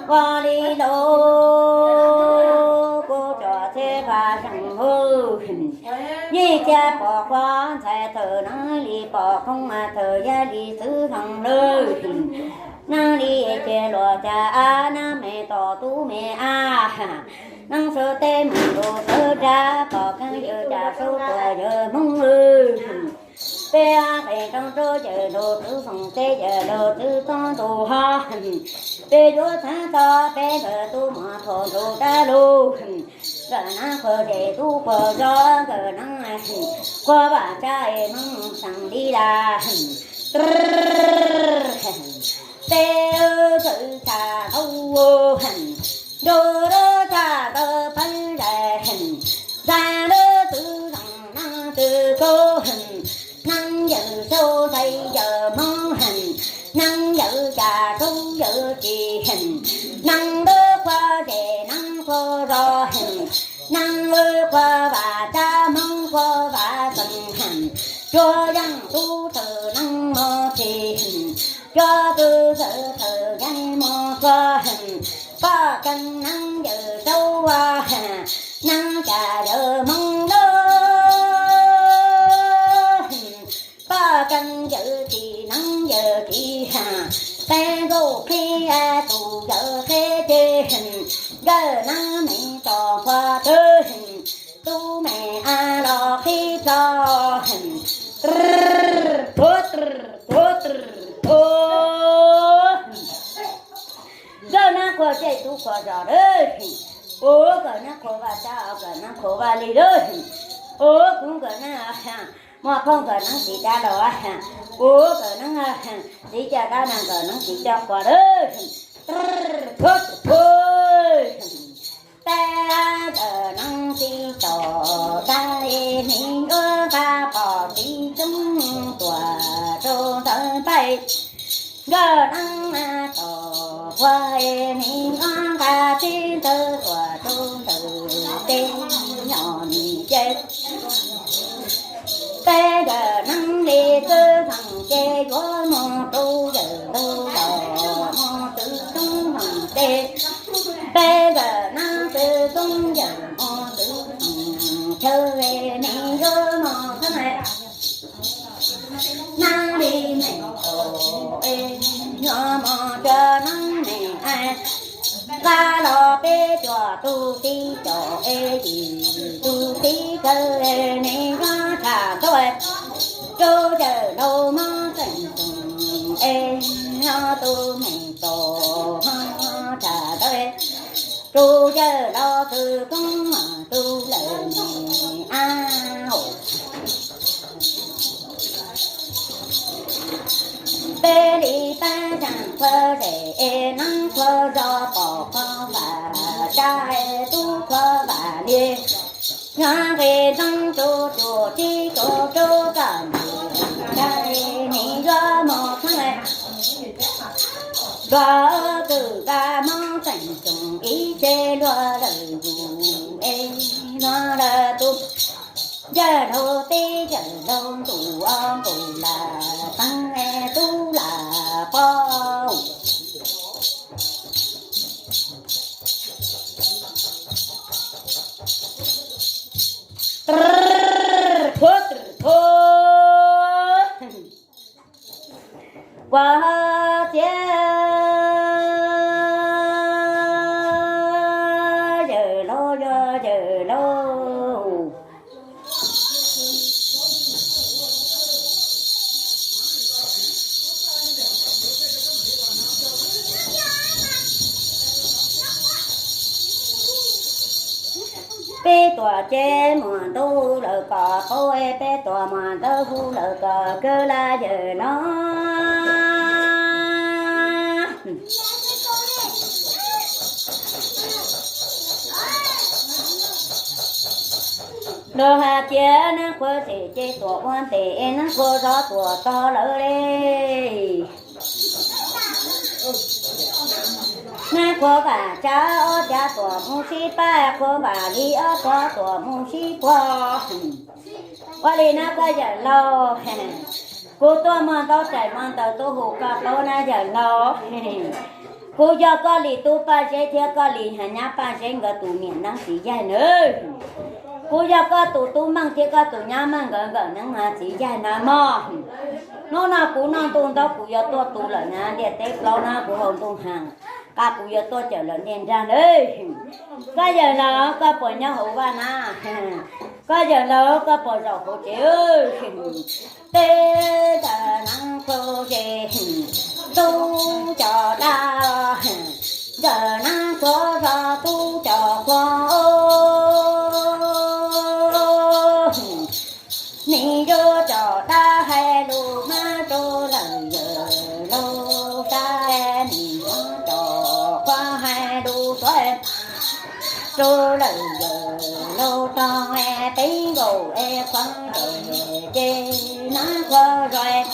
Ua li lauj, kuv cov txhiaj vaj seem hwj, yeej cia pom qhua ntxhais tawm neeb li pom koob mas tawm yaj li xwb heev lawm. Neeb li ces luag cas ab neeb me tom tub me ab, neeb sawv teb mus rau sawv dab pom keeb yawg cas sub tuam yawg Hmoob lawm. Peb qee roob rau yawg laug txwv foom teb yawg laug txwv txoob ntuj ho. Peb yuav txheeb txog peb nkawd tub muaj thuam ntuj dab lug, nkawd neeb qhuav zes tub qhuav zos nkawd neeb qhuav vam tsa es Hmoob xeem li lawm. Peb kawm txaj tau, nrog lub txaj tau peb zais, txaj lub txwv zoo neeb twg kub, neeb yawg saub ntxhais yawg Hmoob, neeb yawg cas saub yawg tsis, neeb lub qhuav zes neeb qhuav zos, neeb lub qhuav vam tsa Hmoob qhuav vam xeem, tsuas yeej tub tawm neeb mos txhis, tsuas tub tawm tawm yeeb mos txhua, poj keeb neeb yawg saub, neeb cas yawg Hmoob lub, poj keeb yawg tsis neeb yawg tsis, peb nkauj qhib tus yawg qhib ces, nkawd neeb me tom qhua twg, tub me ab los qhib tso. Nkawd neeb qhuav zes tub qhuav zos lawm, ua nkawd neeb qhuav vaj tsa, nkawd neeb qhuav vaj li lawm, ua kuv nkawd neeb muaj phooj nkawd neeb txiv dab los, ua nkawd neeb txiv caj dab na nkawd neeb txiv coj qhuav lawm. Peb nkawd neeb txiv tom dab es hneev yuav nqa pom txiv coob tuam rau ntawd npaij. Nkawd neeb tom qhua es hneev yuav nqa txiv ntawd tuam rau ntawm tej nyom nim ces. Peb nkawd neeb li txwv feem ces yuav mus rau yawm laug los mus txwv toob feem ces. Peb nkawd neeb txwv toob yawm mus txwv feem chaw es hneev yuav mus txwv feem. Neeb li me es yuav mus cov neeb me es nqa los peb cov tub txiv coj es yim tub txiv kawg es hneev yuav tsham tau es rau yawm laug Hmoob xeem Toom es nyob tub me tos Hmoob tsham tau es rau yawm laug Txwv Koob tus lawm me ab. Peb li peb xeem qhuav zes es neeb qhuav zos pom qhuav vam tsa es tub qhuav vam li. Nyob nqe ntxeev rau cuaj tsib rau rau txom nyem, hneev yuav mus txheeb. Luag twb nqa Hmoob xeem Toom ib tse luag lawm yus es luag lawm tus. Yawg laug teb yawg laug ntuj ntuj lam teeb tub lam pom. Thuav, thuav, kuav txiav, yawg laug yog yawg laug. Peb tuam cev muam ntuj lawm kom paub es peb tuam muam ntxawg hu lawm kom kawg lawm yawg laug. Luag hais tias neeb qhuav zes ces tuam ua ntej es neeb qhuav zos tuam tog lawm li. Nab qhuav vam tsab ob cag tuam mus sib pab, qhuav vam li ob cag tuam mus sib puag. Ua li na koj yawm laus, kuv tuaj muaj ntaub tais muaj ntawv tuaj hu koj paub na yawm laus. Kuv yog koj li tub Paj Zeb thiab koj li nyab Paj Zeb nkawd tus niam neeb txiv yaig nawb. Kuv yog koj tus tub Meej thiab koj tus nyab Meej nkawd nkawm neeb txiv yaig na mog. Hnub no kuv noj ntuj ntaub kuv yuav tuaj tu lawm na ntiaj teb plaub na kuv haus ntuj heev, qab kuv yuav tuaj cawm lawm ntiaj nrag nawb. Koj yawm laus koj puas nyob hauv vaj na? Koj yawm laus koj puas zaum hauv tsev? Peb nkawm neeb qhuav ze, tub cov dab, nkawm neeb qhuav zog tub cov qhuav. Nim yuav cov dab hais lus mab rau lawm yawm laus sab, nim yuav cov qhuav hais lus suav rau lawm yawm laus tog. Peb nkaus es qhuav ces, ces neeb qhuav zog,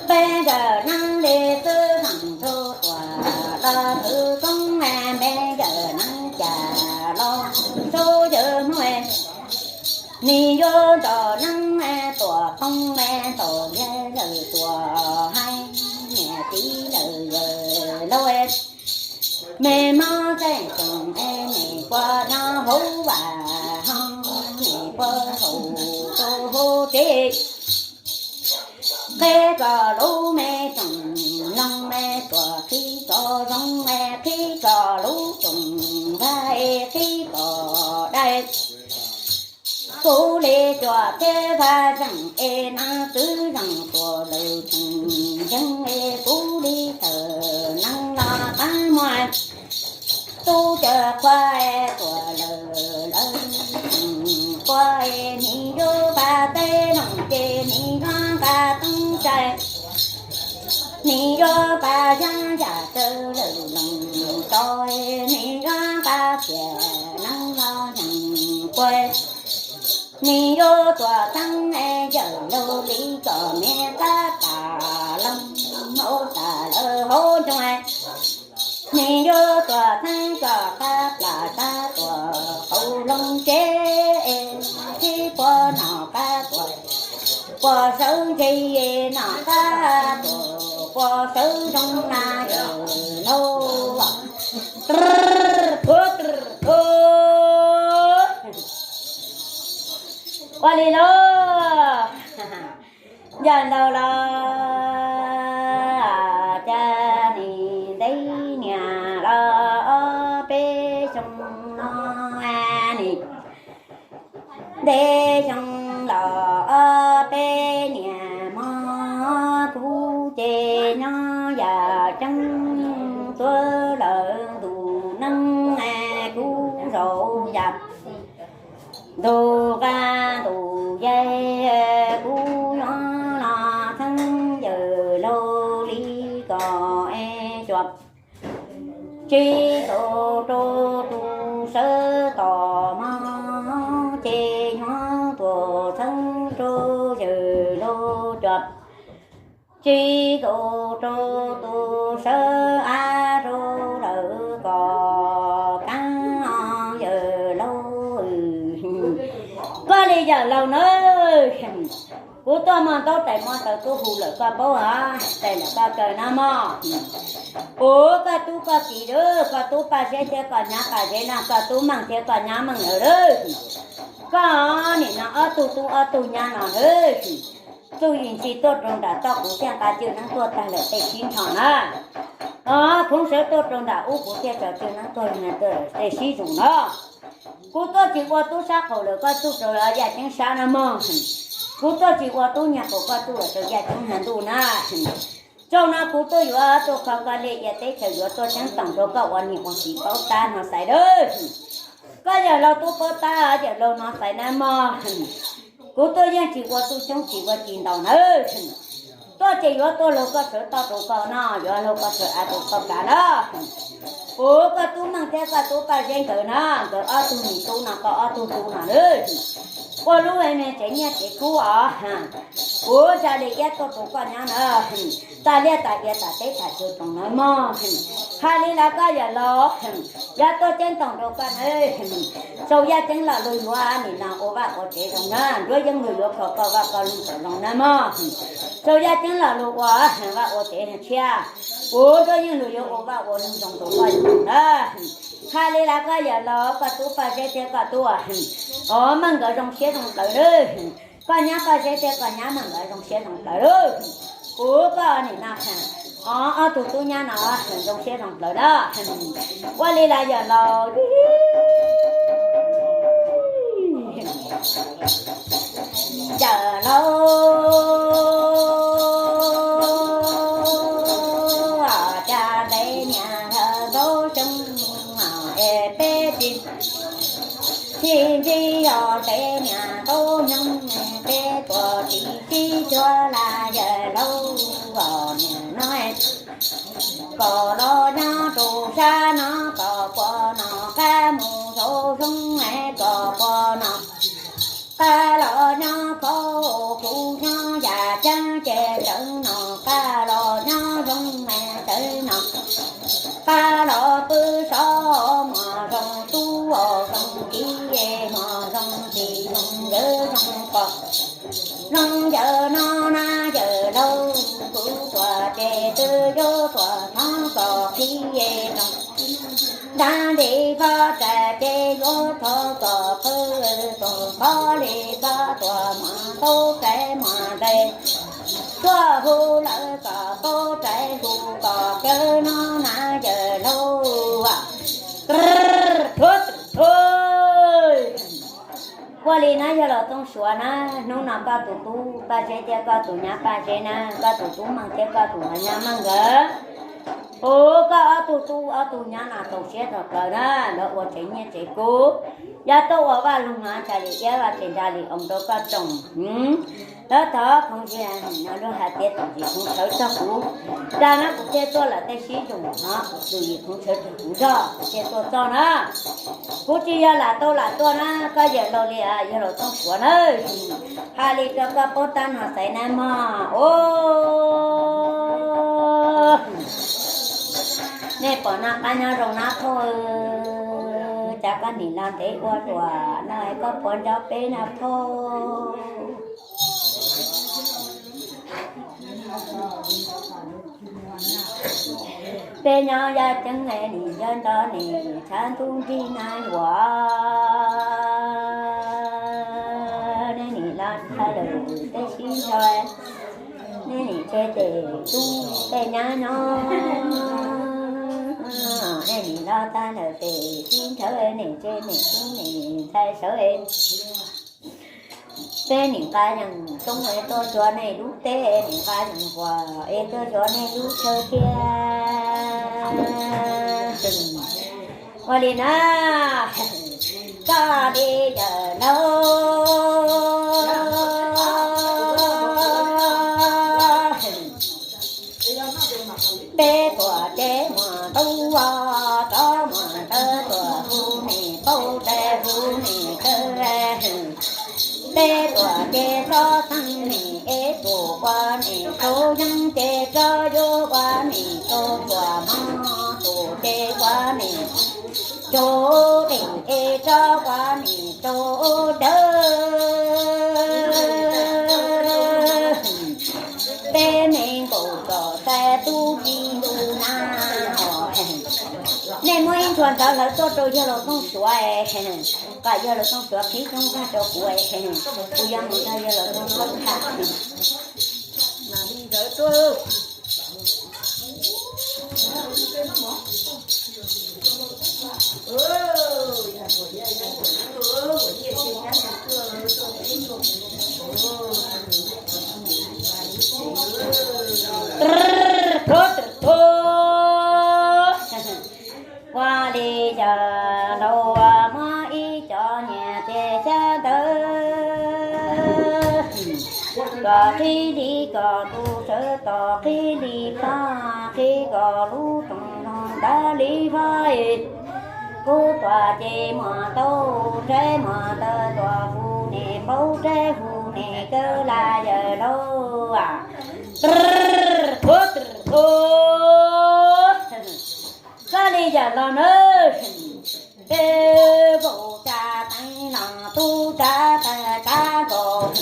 peb nkawm neeb li xwb thaum ntuj tuam los txwv koob, peb nkawm neeb cas los txhub yawg hmoob. Nim yuav ntaus neeb tuam qoob, ntaus yawg tuam hais, niam txiv lawm yawg laus, me mob txaij tsoom es nim puas nyob hauv vaj hoob, nim puas haus rau hauv tsev. Qhib kom lub me tsoom loog me tuam, qhib kom zoo me, qhib kom lub tsoom vaj es qhib kom dai. Kuv li cuam thiab vaj zeem es neeb twb zeem tuam lawm tsoom yeeb es kuv li tawm neeb los qab muag. Tub cov qhuav es tuam lawm lawv tsoom qhuav es nim yuav pas teb loos ces nim yuav nqa toob tsaig, nim yuav pas yaj yam tawv lawm loos tso, nim yuav nqa xiam neeb los yeem puag. Nim yuav tuam teeb yawm laus li kom me qab tas loos hauv tas lawv hauv ncoo. Nim yuav tuam teeb kom qab plam sab tuam hauv loos tsev, sib puag nom qab tuam puas sawv ntse, nom qab tuam puas sawv zoo na yawm laus. Ua li lauj, yawm laus los cas nim ntev niam los ob peb xyoo no, nim ntev xyoo los ob peb niam mog, kuv ces nyob yam ceeb tuaj lawm ntu neeb, kuv zaum yam ntu qa ntu yaig, kuv yuav los txheeb yawm laus li kom es tsuas tsis tau rau tus sawv tos mog, ces nyob tuaj txheeb rau yawm laus cov, tsis tau rau tus sawv av rau lawm kom kav yawm laus. Koj li yawm laus na, kuv tuaj muaj ntaub tais muaj ntawv tuaj hu lawm koj paub, tais lawm koj kaw na mog. Ua koj tub koj kiv lawm, koj tub Paj Zeb thiab koj nyab Paj Zeb na, koj tub Meej thiab koj nyab Meej lawm lawm. Koj nim no ob tug tub ob tug nyab no lawm. Txuj yim ntsis tuaj rau nram toj kuv thiaj nqa cwj neeb tuaj tag lawm tej sib nrho na. Os, khoov sawv tuaj rau nram ub kuv thiaj tso cwj neeb tuaj tej sib zus no. Kuv tuaj tsis ua tub sab qaum lawm koj tsuj rau yaj ceeb sab na mog. Kuv tuaj tsis ua tub nyuag qaum koj tsuj rau yaj ceeb nyuag ntuj na. Tsaum no kuv tuaj yuav tuaj kho koj li ia teb chaws, yuav tuaj ceeb toom rau koj ua niam ua txiv paub tab no xaiv lawm. Koj yawm laus tub paub tab, yawm laus no xaiv na mog. Kuv tuaj yeej tsis ua tub coob tsis ua ci ntau nawb. Tuaj ces yuav tuaj laug koj sawv toj rau koj no, yuav laug koj sawv av rau koj kav na. Kuv koj tub Meej thiab koj tub Paj Zeb nkawd na, nkawd ob tug me tub no, koj ob tug tub no nawb. ua lub me tsev nyiaj tsev kub os. Kuv tsa li iab tuaj rau koj nyab na, tas liaj tas iav tas teb tas chaw roos na mog. Hais li lawv koj yawm laus, yog tuaj ceeb toom rau koj na, sau yaj ceeb los lug yuav nim no ua vaj ua tsev zoo na, nruab yeeb lug yuav kho koj vaj koj lug kom zoo na mog. Sau yaj ceeb los lug ua vaj ua tsev tshiab, kuv nruab yeeb lug yuav ua vaj ua lug zoo rau koj yawm laus na. Hais li lawv koj yawm laus, koj tub Paj Zeb thiab koj tub, o, meej nkawd zoo siab zoo plawv lawm. Koj nyab Paj Zeb thiab koj nyab meej nkawd zoo siab zoo plawv lawm. Kuv koj nim no, o, ob tug tub nyab no zoo siab zoo plawv na. Ua li lawv yawm laus, yawm laus, cas ntev niam lawv tau xyoo es peb tsis sib ntsib, yog ntev niam tau xyoo peb tuaj tsis sib cuag lawm yawm laus, niam no kom los nyob rau sab no, kom puas nov qab mus rau zoo es kom puas nov qab los nyob kho, kuv nyob yam ceeb ces rawv nov qab los nyob zoo es rawv nov qab los pw so, mos zoo tub os zoo kiv, mos zoo tsis zoo yawm zoo pom, zoo yawm no na yawm laus, kuv tuaj ces twb yuav tuaj thov kom qhib zoo. Nrag li pob tsaig ces yuav thov kom qw, kom qhov li pob tuaj mos tau peb mos ntes, tuaj hu lawv kom pob tsaig hu kom kawg no na yawm laus. Ua li na yawg laus Tooj Suav na, hnub no koj tus tub Paj Zeb thiab koj tus nyab Paj Zeb na, koj tus tub Meej thiab koj tus nyab Meej nkawd, hu koj ob tug tub ob tug nyab no tau siab tau plawv na, lawv ua tsev nyiaj tsev kub, yog tuaj ua vaj loog no tsa li iab vaj tsev nra li oo rau koj tsoom. Lawv thov khoov ntsia no lub hais tias tus yim khoov tshawv txog kuv, dag na kuv thiaj tuaj lawm tej sib zoo no, tus yim khoov tshawv txog kuv zog kuv thiaj tuaj txog na. Kuv tsis yog lam tau lam tuaj na, koj yawm laus li yawg laus Tooj Suav na. Hais li rau koj paub tab no xaiv na mog. Nej pom no qab nyob zoo na phauj, cas koj nim los ntev ua luam no koj puas nco peb na phauj? Peb nyob yaj ceeb nim yog nto nim tshav ntuj nrig na yuav, nej nim los tag lawm tej sib ntshaw, nej nim tseg tej tub tej nyab nyob, nej nim los tag lawm tej sib ntshaw, nej tseg nej tub nej ntxhais sawv. Peb nim nqa yees toob es tuaj xyuas nej lub teb, nim nqa yees huam es tuaj xyuas nej lub chaw thiab. Ua li na, koj li yawm laus, peb tuaj ces muaj tub, rov muaj ntawd tuaj hu nim paub tes hu nim kawg. Peb tuaj ces txhob txheej nim es tus ua nim tau yeeb ces tso yuav ua nim tau tuaj mog, tus ces ua nim tau dim es tso ua nim tau dawb. Peb me nkaus kom tais tub ci ntu na. Nej muab ib ntshuas ntawv hlawv tuaj rau yawg laus Tooj Suav, kom yawg laus Tooj Suav qhib coob tag rau kuv, kuv yuav mus nrog yawg laus Tooj Suav tham. Ua li yawg laus muab ib co nyias tej xyab ntawv, kom qhib li kom tus sawv tos qhib li pab, qhib kom lub rooj zoo ntawd li pab. Kuv tuaj ces muaj tau saib muaj tawm tuaj hu nim Laub teb hu ne kawg lawm yawm laus. Thuav twm thuav. Koj li yawm laus na, peb nkaus tsa teeb no tub tsa tawg tsa nkaus,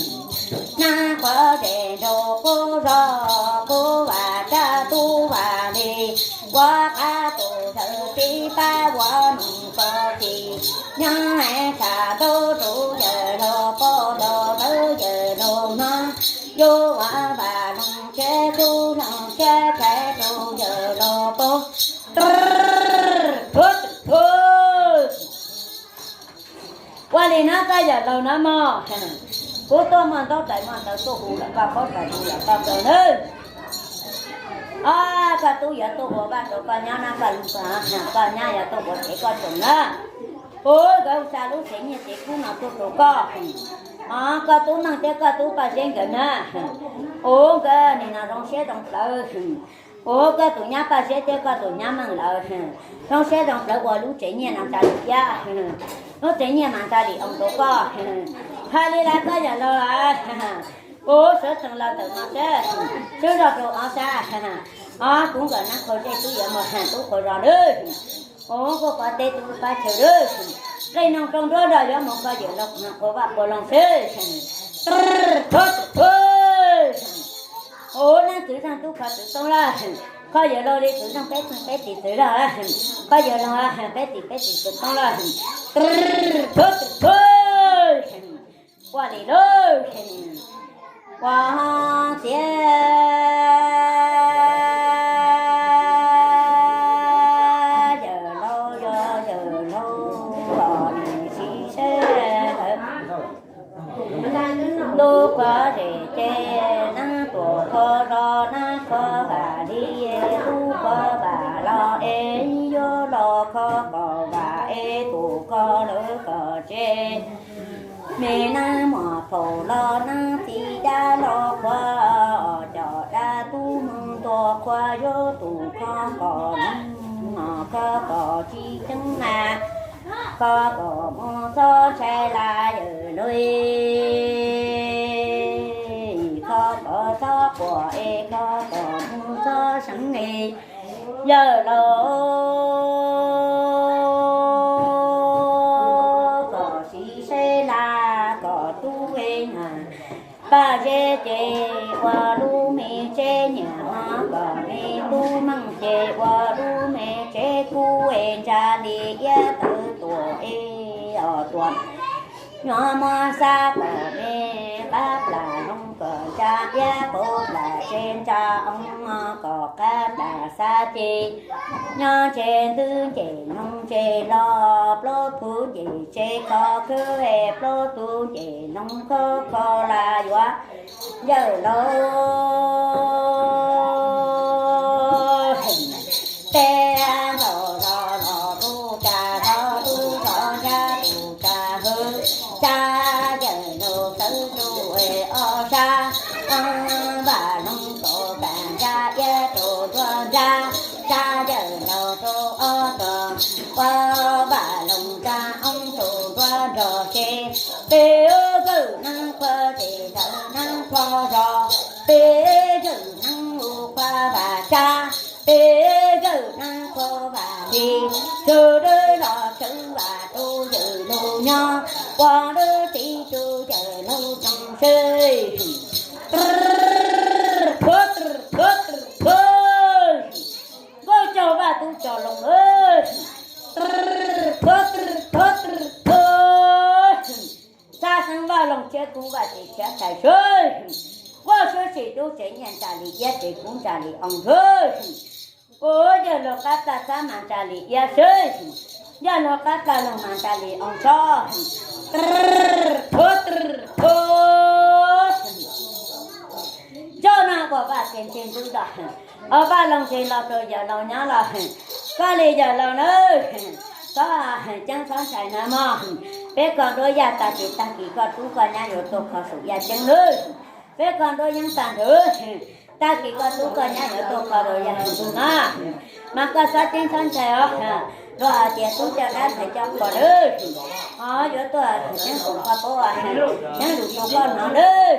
nab qhuav zes nraug qub zog qub vam tsa tub vam li, ua qab tus yawg tib pab ua nus koj tsis nyob es tshav ntaub rau yawm laus pom los ntawd yawm laus no, yuav ua vam loog tsev tub loog tsev tshais rau yawm laus pom. Ua li na koj yawm laus na mog, kuv tuaj muaj ntaub tais muaj ntawv tuaj hu lawm koj paub tais hu lawm koj tau nawb. Ob, koj tub yuav tuaj ua vaj rau koj nyab na, koj lug koj nyab yuav tuaj ua tsev koj tsoom na. Ua nkawd xa lub tsev nyiaj tsev kub no tuaj rau koj. Ob, koj tub Meej thiab koj tub Paj Zeb nkawd na. Ua nkawd nim no zoo siab zoo plawv. Ua koj tus nyab Paj Zeb thiab koj tus nyab Meej lawv zoo siab zoo plawv ua lub tsev nyiaj no tsa li thiab. Lub tsev nyiaj mas tsa li oo rau koj. Hais li lawv koj yawm laus lawm. Ua sawv tsees los ntawm no thiab, swb zog rau ob sab. Ob, kuv nkawm nab qhua zej tub yuav mus has tub qhua zos lawm. Ua kuj pov teb tub pab chaw lawm. Qij noog rau nruab zog yuav mus koj yawm laus qhuav vaj qhuav loog seb. Ua neej txwv zeej tub kho txwv toob lawm. Koj yawm laus li txwv zeej peb txeeg peb tis txwv zog, koj yawm laus peb tis peb tis txwv toob lawm. Ua li lawm. Ua txiav yawm laus yog yawm laus los nws sib seb lawm. Lub kho zem ces neeb tuam kho zos neeb kho vam li, lub kho vam los es yuav los kho kom vam es tus kho lawv kom tsev. Me neeb muam phaum los neeb txiv dab los kho, cov dab tub mus ntua kho yuav tus kho kom neeb kho kom tsis ceeb na, kho kom mus txhob ntshai lawm yawm laus, kho kom txhob quaj es kho kom mus txhob seev es yawm laus, kom sib seb lawm kom tub es na. Paj Zeb ces ua lub me tsev nyiaj hov, kom me tub Meej ces ua lub me tsev kub es ntsa li iab tawv tuam es os tuam. Nyob muab xab kom me qab plam loog kom ntsa iab, qub plam tsev ntsa oo, kom qab plam xab ces nyob tsev ntwv ces noog tsev los, plaub tug ces tsev kho khwb, plaub tug ces noog kho kho lawm yuav yawm laus. Peb ntaus los los tub tsa los tub zos ntsa tus tsa hwv, tsa yawm laus tawv rau ob sab, vaj loog kaum pam ntsa iab rau nruab nrab, tsa yawm laus rau ob tog, ua vaj loog ntsa oo rau nruab nrog tsev. Peb zawm neeb qhuav zej zawm neeb qhuav zos, peb zawm neeb u qhuav vam tsa, peb zawm neeb qhuav vam li, sawv daws los sawv vam rau yawm laus nyob, ua lub txiv rau yawm laus zoo seb. Thuav twm thuav twm thuav. Nkauj Caug Vaj Tub Cog Loo, thuav twm thuav twm thuav. Xab xeeb Vaj Loog Tshiab Kub Vaj Tsev Tshiab Tshais seb. Quaj suab tsis dub tsev nyiaj ntsa li iab tsev kub ntsa li oo seb. Ua yawg laug qab plag xab mas ntsa li iab seb, yawg laug qab plag loog mas ntsa li oo seb. Thuav twm thuav. Coj no ua Vaj Tsev Ntse Ntub los, Vaj Loog Ntse los rau yawm laus nyob los, koj li yawm laus na, txhob ceeb txhob ntshai na mog. Peb kho nruab yaj tag kis, tag kis koj tub koj nyab yuav tuaj kho saum yaj ceeb lawm. Peb kho nruab yeeb tag nrho, tag kis koj tub koj nyab yuav tuaj kho rau yaj ntug na. Mas koj txhob ceeb txhob ntshai os. Luag hais tias tub coj dab ntxhais coj quas lawm, o yuav tuaj tseeb kuv koj paub, tseeb lus rau koj hnov lawm.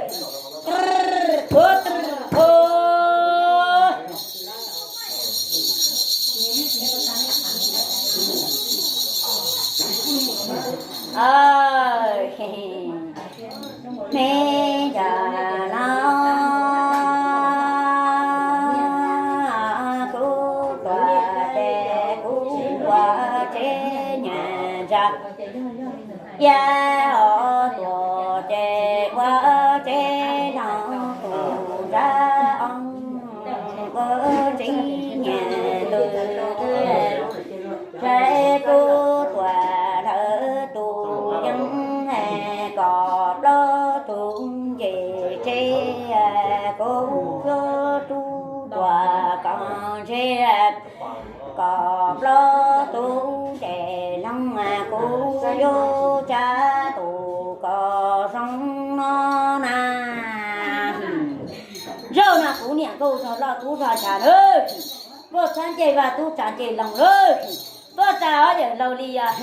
Me yog no kuv tuaj ces kuv ua tsev nyias ntsa, yog tuaj ces ua tsev no tus ntsa oo, ua tsev nyias ntws. Ces kuv tuaj lawm tus yeeb, kom plaub tus nce tsev, kuv yuav rub tuaj kom ntshe, kom plaub tus nce loo, kuv yuav tsa tus kom zoo no na. Zaum no kuv niam nkauj zog loj tub zog ntsha lawm, tuaj txhab ncej vaj tub tsa ncej loo lawm, tuaj tsa ob yawm laug li yog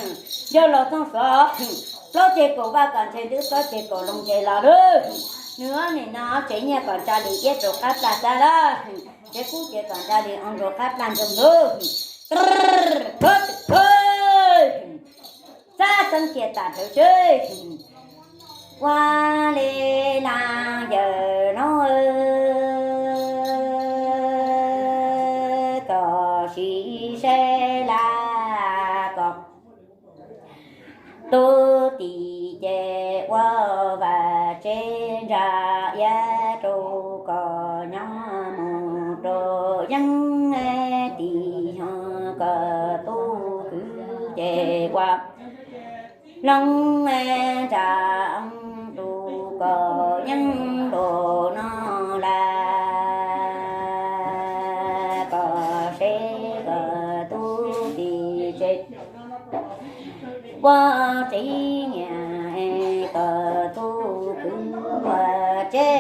yawg laus Txooj Suav, plaub ceg kaum vaj kom ntshe ntws plaub ceg kaum loo ntshe los lawm. Nws ob niam no tsev nyiaj kom ntsa li iab rau qab plaj xab lawm, tsev kub cev kom ntsa li oo rau qab plaj ntsoog lawm. Xab xeeb cia tas rawv seb ua li las yawm no kom sim saib las kom tub tim ces ua vaj tsev ntsa iab rau kom nyob mus rau yeeb tim ho kom tub kwv ces ua loo ntsa rau kom yeeb nraum no las kom seb kom tub tim tsev ua tsev nyias kom tub kwv ua tsev,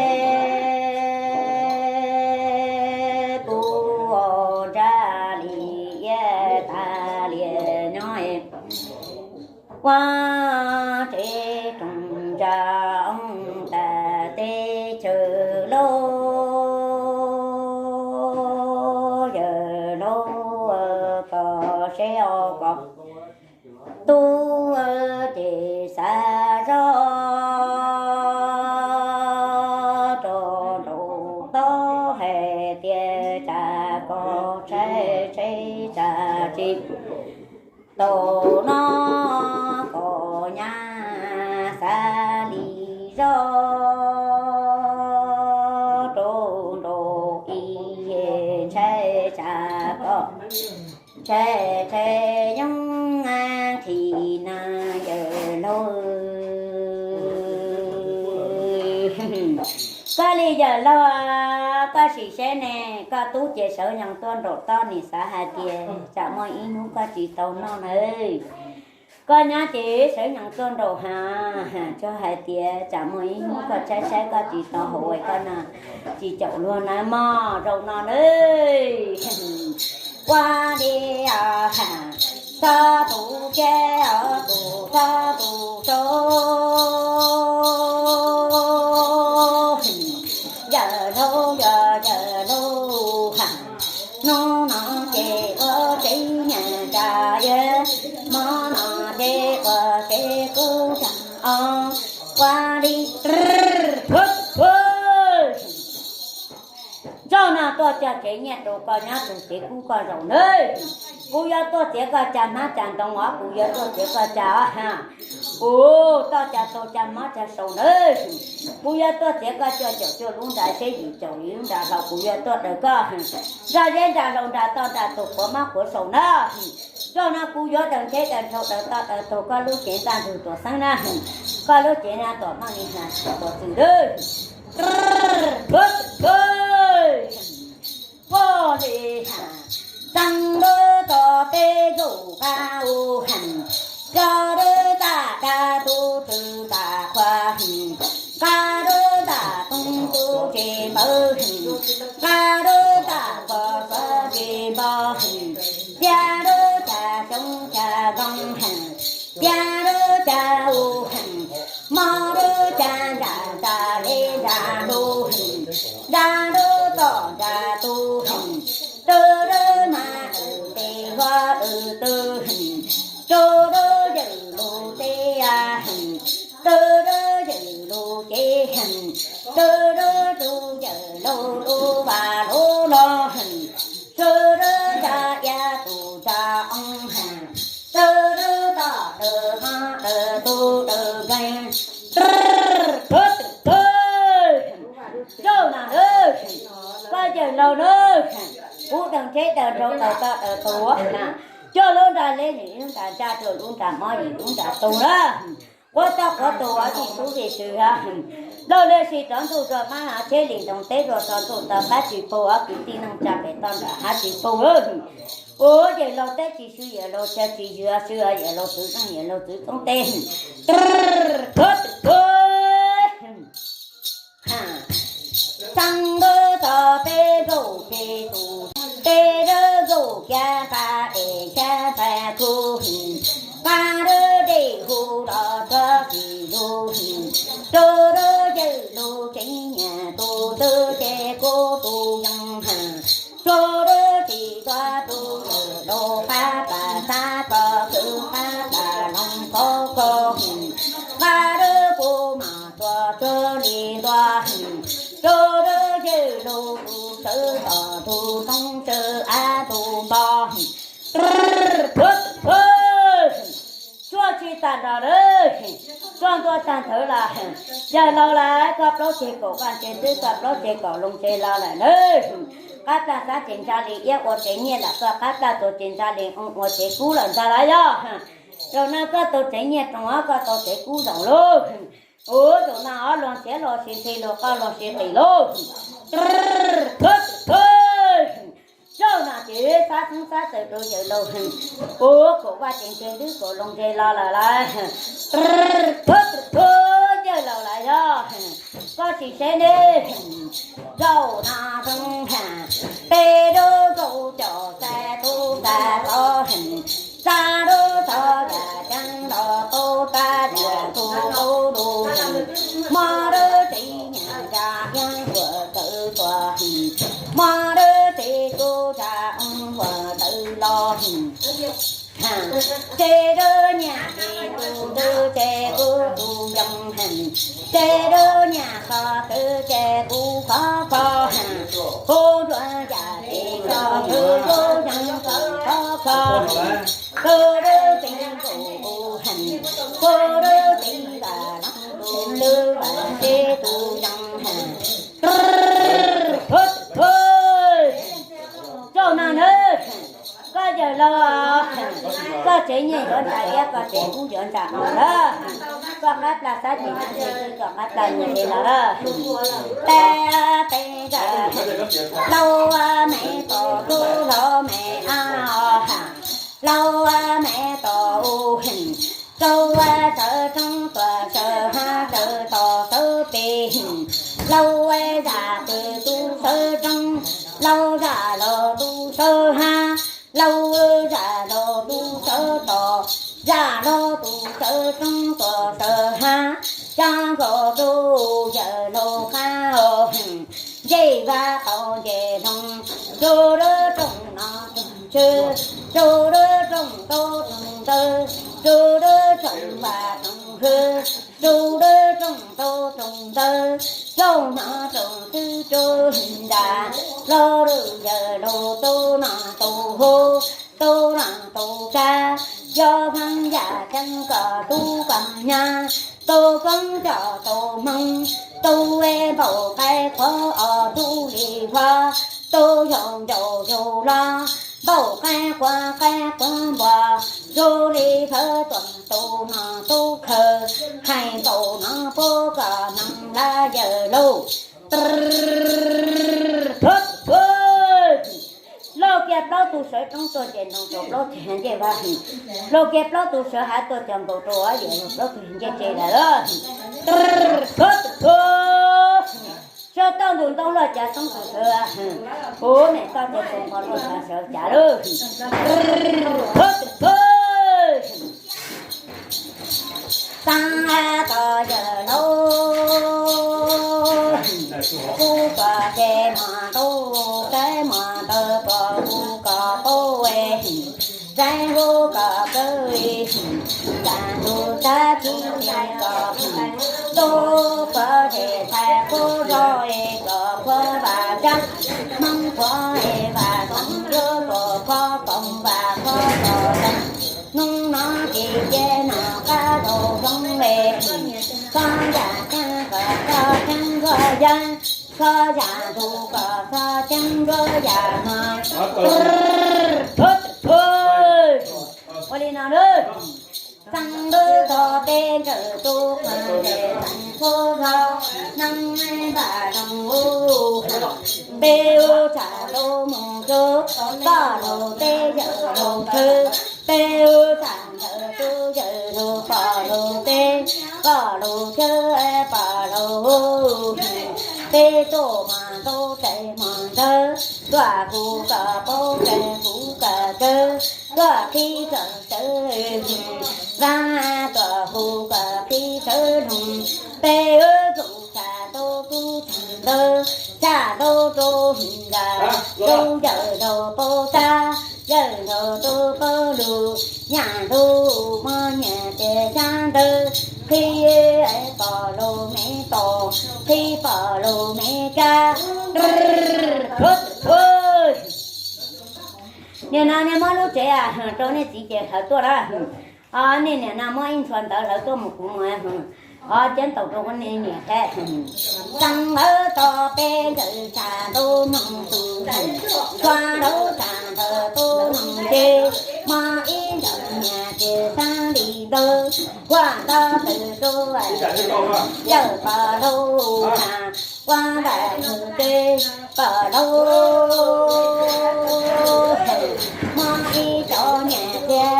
kuv ua ntsa li iab tas li nyob ua tsev rooj ntsa tas teb chaws lauj, yawm laug kom seb os kom tub ces xav zoj rau nraum tod hais tias tsam koj tshaib tshaib tsam tsis tau no kom nyab xav li zoj rau nraum ib ntshai tsam koj ntshai tsam yoov nqhis na yawm laug. Koj li yawm laug, koj sim saib ne, koj tub ces sawv nyoos tuaj nraum tod nim xav hais tias tsam muaj ib hnub koj tsis tau noj na. Koj nyab ces sawv nyoos tuaj nraum hav, tsuas hais tias tsam muaj ib hnub koj tshaib tshaib koj tsis tau haus es koj no tsis caum luag na mog zaum no na. Ua li txhob tu siab, tus txhob tu sab, yawm laug yog yawm laug. Hnub no ces ua tsev nyias ntsa iab, hmo no ces ua tsev kub tsa os, ua li zaum no tuaj cog tsev nyiaj rau koj nyob tus tsev kub koj zaum na. Kuv yuav tuaj txiav koj cag hmab cag ntoo os, kuv yuav tuaj txiav koj cag os. Kuv tuaj cag taug cag mob cag saum na. Kuv yuav tuaj txiav koj cuaj caum cuaj lub nra seb yim caum li lub nra hlau, kuv yuav tuaj daws koj nra zeb nra hlau nra toj nra tus quav mob quav saum na. Zaum no kuv yuav daws ntheb daws nrhau daws toj daws taug koj lub cev ntaj ntsug tuam xeeb na, koj lub cev na tuam maj li hnav tuam txwm lawm. Pog li has, txeeb lub tso peb nkaus qab u has, tso lub tag dab tub tw tas qhua has, nqa lub tag toob tub tsis npawv has, nqa lub tag pos xov tsis npog has, cia lub tag xyoob Sawv daws yawm laus cev heev, sawv daws tus yawm laus lub vaj lub no heev, sawv daws tsa iab tus tsa oo heev, sawv daws toj daws qab daws tug daws nkeeg. Thawj thawj, coj na nawb, koj yawm laus nawb, pub daws tsheb daws nrau daws toj daws tuag na, coj lub nra leb yim lub nra ntsaj, rau lub nra mob yim lub nra tu na. Quav toj quav tuag ua tij sub vij sw, nplawg liaj si rov ntuj rua mab, hav tsheb li ntoo teb rua tso ntuj tau qab tsis pug, ob kwv tij neej tsa pem toj nram hav tsis pug. Ua yawm laus teb tsis swb yawm laus chaw, tsis ywg swb yawm laus txwv txeeb, yawm laus txwv txeeb teb. Thawj thawj, txaa dawb tso peb nkaus peb tus, peb dawb nkaus kiag nqa es xyab nqa kub, nqa dawb dej hu los txog tsis lug, rau dawb yawm laus tsev niam tus ntxawg ces kuv tus yees heev, rau dawb tsis tuav tus yawm laus qab pas xab koj khwv qab pas loos kov koj, nqa dawb kuv mas tsuas tsuag li ntua, rau dawb yawm laus tus sawv tom tus toob sawv av tus npo. Tsuag tsis tas nrho lawm, tsuag ntua tag nthawv lawm. Yawm laus lawm, koj plaub ceg kaum vaj tse twb, koj plaub ceg kaum loos tse los lawm nawb. Qab plaj xab ces ntsa li iab ua tsev nyiaj lawm, koj qab plaj tuag ces ntsa li oo ua tsev kub lawm ntag lauj yog. Zaum no koj tau tsev nyiaj roos, koj tau tsev kub zaum lauj. Ua zaum no ob luag nrhiav luag sib ntxhi, luag qoj luag sib qis lauj. Thawj thawj, zaum no ces xab xeeb xab xwm rau yawm laus heev. Ua kaum vaj tsev ntse twb kaum loos ntse los lawm lauj. Thawj thawj, yawm laus lawm yog, koj tsis seb ne. Zaum no zoo heev, peb dawb nkaus cov xab tub xab tod heev, xab dawb txog yam ceeb los tau tag yam tus tau lug heev, mob dawb tsev niam nra yeeb tuam tawv tuam heev, mob dawb tsev tub nra oo tuam tawv los heev. Tsev dawb niam tsev tus ntxawg tsev kuv tus yees heev, tsev dawb niam qhov twg tsev kuv qhov kho heev, hu nruab yam tsev kho twg kuv yees kuv qhov kho heev, kuv dawb tsev nkaus kuv heev, kuv dawb tsev vam leej tus lwj vam tsev tus yees heev. Thawj thawj, zaum no nawb, koj yawm laus, koj tsev nyiaj yuav ntsa iab, koj tsev kub yuav ntsa oo lawm. Koj qab plaj xab ces nab ntse twb, koj qab plaj nyiaj li no lawm. Peb peb zaj, lauj me tos tub hlob me ab o ha, lauj me tos u heev, lauj sawv roob tuam sawv hab sawv tos sawv pes heev, lauj zaj pw tub sawv roob, lauj zaj los tub sawv hab, lauj zaj los tub sawv tos, zaj los tub sawv roob tuam sawv hab, zaj nkaus rau yawm laus qab o heev, ncej vaj qaum ncej loog, rau dawb rooj no rooj tswb, rau dawb rooj ntaub rooj ntawv, rau dawb rooj vaj rooj hwv, rau dawb rooj ntaub rooj ntawv, rooj no rooj twb rau nram, los rau yawm laus tub no tub hub, tub no tub kab, yog hmoob yaj ceeb koj tub koj nyab, tub koob coj tub hmoov, tub npaum qaib quav os tub li huab, tub yau ncaus yau loj, npaum qaib quav qaib quav npua, zoo li khawv tuam tub no tub khawv, hais npaum no puab koj hmoov lawm yawm laus. Thawj thawj, lauj kiag plaub tug sawv roob tuaj ces nroo rau plaub tug ncej vaj heev, lauj kiag plaub tug sawv hav tuaj cog nkaus rau yawm laus plaub tug ncej tsev lawm lauj. Thawj thawj, sawv tauj ntug ntoo luaj cav xoob tus sawv, puv mem toj ces tus nqos luaj cav sawv cav lauj. Thawj thawj, xab tos yawm laus, kuv koj ces muaj ntuj, saib muaj ntawd pom kuv koj paub, saib kuv koj kawg, tag ntuj tag kis koj Tub pov tes tais qub zog es kom qhuav vam cab, Hmoob qhuav es vam toom yuav kom qhuav koom vam qhuav kom zoo. Hnub no ces cia nom qab tau zoo es, koj yam ceeb kom koj ceeb koj yeeb, koj yam ntxhov kom koj ceeb koj yam no. Ua li no na. Xeeb ntawv tog peb nkawm tub qhov tes tais qub zog, neeb npaj zoo ub, peb ub tsa tub mus tub, koj laus peb yawm laus khwv, peb ub tsa ntawm tub yawm laus pog laus peb, pog laus khwv pog laus, peb tuaj mas tub tes mas ntawv, tuaj hu kom paub tes hu kom kawg, tuaj qhib kom sawv, vam tuaj hu kom qhib sawv loog, peb ub tsa tub tub tsa ntawv, tsa tub tub nrad, tub yawm laus paub tab, yawm laus tub paub lug, nyaj tub muab nyaj tes tsa ntawv, qhib pog laus me tos, qhib pog laus me kab. Niag no nej muab lub tsev rau nej txiv ces hlawv tuaj na. Nej niam no muab ib ntshua ntawv hlawv tuaj mus kuv mus. Cab taus rau kuv niam thiab. Xeeb ntawv tog peb nkawm tsa tub noog tus, tsa laub tsa ntawv tub noog ces, muab ib ntshua nyaj tes tsa li ntawv, kuaj ntawv tws rau yawm pog laus has, kuaj ntawv tws ces pog laus muab ib cov nyaj tes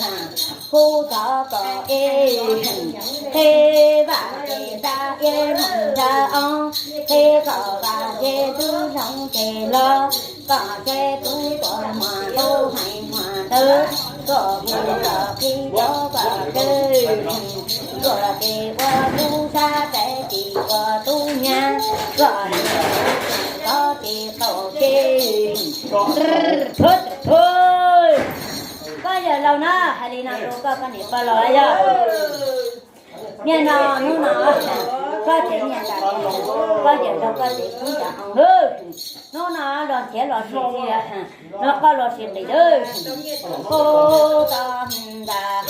has, hu txog kom es qhib vam ces tsa iab noog tsa oob, qhib kom vam ces tub zoo ces los, kom ces tub tuaj mas tub hais mas ntawv, kom hu kom qhib cov kom kawg, kom ces ua tub sab tes tim ua tub nyab, kom tov ces qaum ces. Koj yawm laus na, hais li no rau koj, koj niam pog laus yog. Niaj no hnub no, koj tsev niaj tas, koj yawm laus koj tsev kub tas oo, hnub no los nrhiav los sis, no koj los sis qis lawm. Koj tau ntas,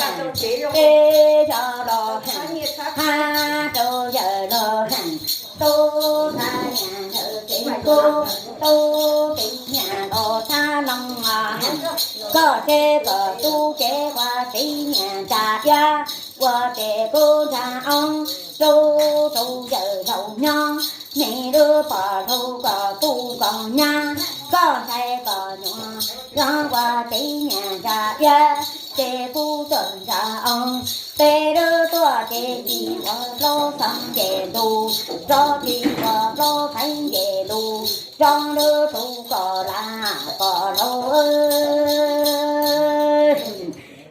peb yog los hab rau yawm los, tub txha nyaj ntawm tsev kub, tub txiv nyaj los txha loo, koj tsev kom tub tsev ua txiv nyaj ntsa iab, ua tsev kub ntsa oob, tub tub yawm laus nyob, me lub pog laus kom tub kom nyab, koj ntshai kom nyuam, yog ua txiv nyaj ntsa iab, ces kub tuaj ntsa oob, peb lub tuaj ces tsis ua plaub xeeb nce lus, tso tsis ua plaub xeeb nce lus, tso lub tub kom lam pog laus.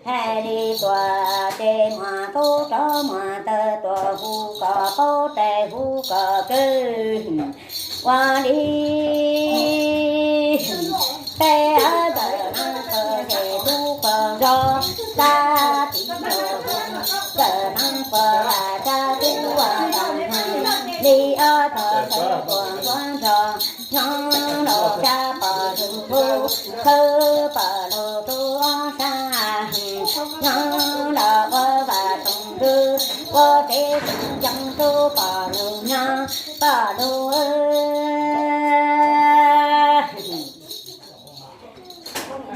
Hais li tuaj ces muaj tub rov muaj taw tuaj hu kom paub tes hu kom kawg. Ua li peb tawm na pog ces tub pog zog, tag tib tawm na pog lam tsa tub ua tau na, li ob tog tawm tuaj nruab nrho, nyob los tsa pog lug hu, khawb pog lug tub ob sab, nyob los ua vam toom lug, ua tsev tub yees tub pog lug nyob pog lug.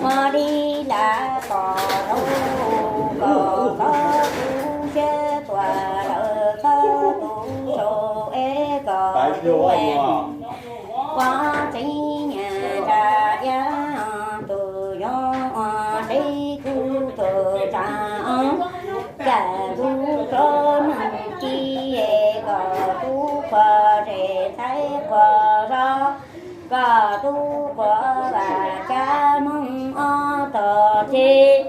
Ua li lawm kom lub, kom koj tu siab tuaj lawm koj tu sau es kom tu es, ua txiv nyaj ntsa iab, tus yog ua txiv kub tuaj ntsa oob, cas tu rov neeg ci es kom tu qhuas zes txhais qhuas zos, kom tu qhuas vam cab Hmoob ob tog txhis,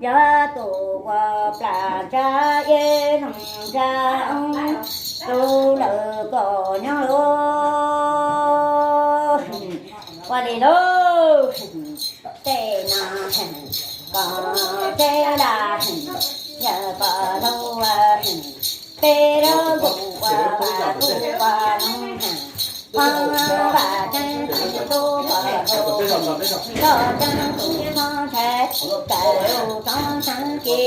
yog tus ua plam ntsa iab noog ntsa oob, tu lawm kom nyob lub. Ua li lub, tej no kom tej laj, yawm pog lub, peb lub ntuj ua vam tub ua loog, ob vam tseeb tub ua loog, koj ceeb tus txhob ntshai, koj tus txhob txheeb ci,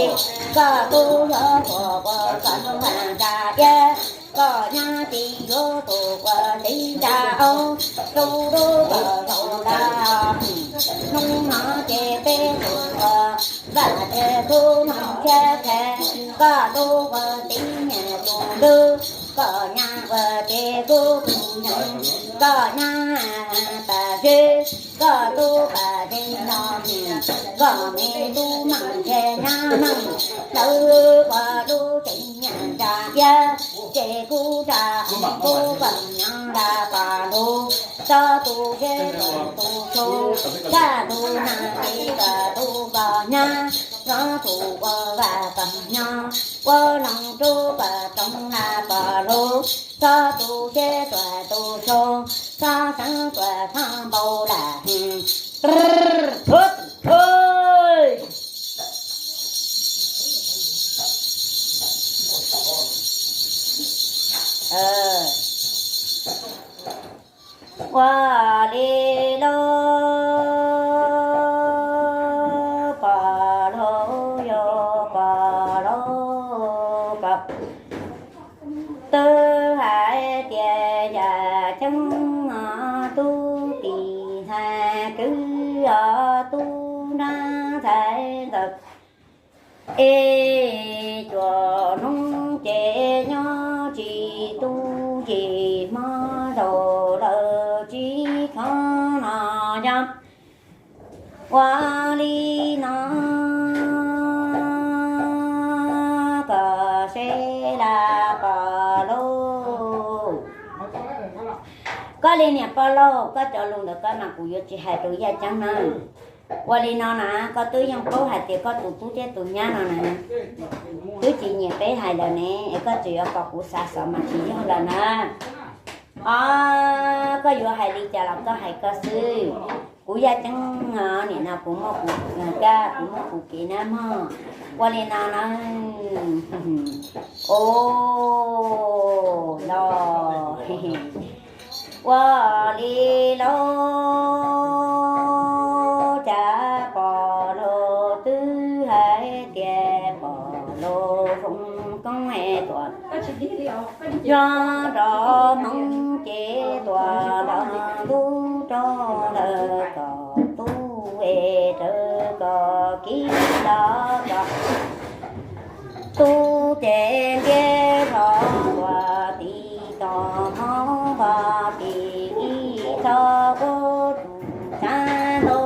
koj tub yuav tua ua koj tus vam ntsa iab, koj nyab tij yuav tua ua txiv ntsa aub, tub tub koj tau lawm. Hnub no ces peb tus ua vam tseeb tub noog thiab txhais, koj tub ua txiv nyiam tus ntub, koj nyab ua txiv kub tus nyeem, koj nyab pas zeb, koj tub pas zeb no, koj me tub meej ntshe nyab meej, lawv ua lub tsev nyiam ntsa iab, ces kuv tsa kub koj nyob nra pom lug, txhob tu zeb kom tu xyu, kaj tu nag ces kom tu koj nyab, txhob tu ua vam kom nyob, ua loog rub kom roov nra pom lug, txhob tu zeb tuam tu xyu, txhob xeeb tuam txhob npau lam. Ua li lauj, pom lauj, yog pom lauj, pom. Twb hais tias yam ceeb os tub tim ntxhais kwv os tub nrab ntxhais ntxawm, es cuaj hnub ces nyob tsis tu, yim hmo zaum lawm tsis khoom no yog. Ua li no kom seb laj pom lauj. Koj li niam pog lauj, koj cov lus ntawd koj mas kuv yuav tsis hais rau Yaj Ceeb na. Ua li no na, koj twb yeej paub hais tias koj tus tub thiab tus nyab no na twb tsis nyiam peb hais lawm ne, es koj tseem yuav kom kuv xav xov mas tsis yog lawm na. Os, koj yuav hais li cas los koj hais koj xwb. Kuv Yaj Ceeb, nim no kuv muaj kuv kab, kuv muaj kuv kev na mog. Ua li no na, o, los, ua li lauj, cas pom lauj twb hais tias pom lauj zoo koob es tuam, yog nrov hmoov ces tuam lawv ntub rau lawv kom tub es rawv kom kib los kom tub ces ntiab zog tuam tim tom hmoov npog tim ib txog ua tus sab ntuj.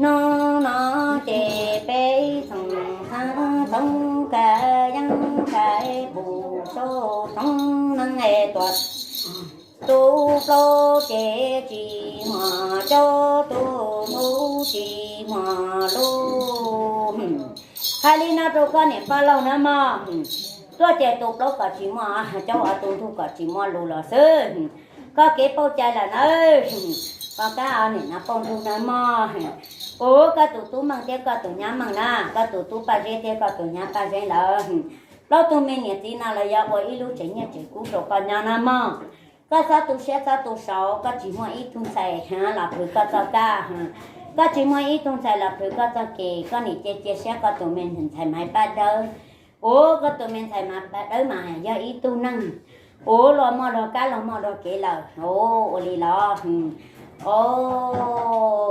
Hnub no ces peb xeem xeeb Tooj Kab Yeeb Ntxhais Pum Sab Tooj Neeg es tuam, tus plaub ces tsis muaj caub, tus ntub tsis muaj lub. Hais li no rau koj niam pog laug na mog, tuaj ces tus plaub kom tsis muaj caub, tus ntug kom tsis muaj lus los xwb. Koj kev pauj cai lawm nawb, koj kab nim no pauj ntug nawb mog. Ua koj tus tub meej thiab koj tus nyab meej na, koj tus tub Paj Zeb thiab koj tus nyab Paj Zeb lawm. Plaub tug me niam txiv no los yog ua ib lub tsev nyiaj tsev kub rau koj nyob na mog. Koj txhob tu siab txhob tu saud, koj tsis muaj ib tug ntxhais los plhws koj txoj kab, koj tsis muaj ib tug ntxhais los plhws koj txoj kev, koj nim cia cia siab koj tus me ntxhais Maiv Paj Dawb. Ua koj tus me ntxhais Maiv Paj Dawb mas yog ib tug neeg ua luag muaj luag kab luag muaj luag kev lawm. Ua li los, o,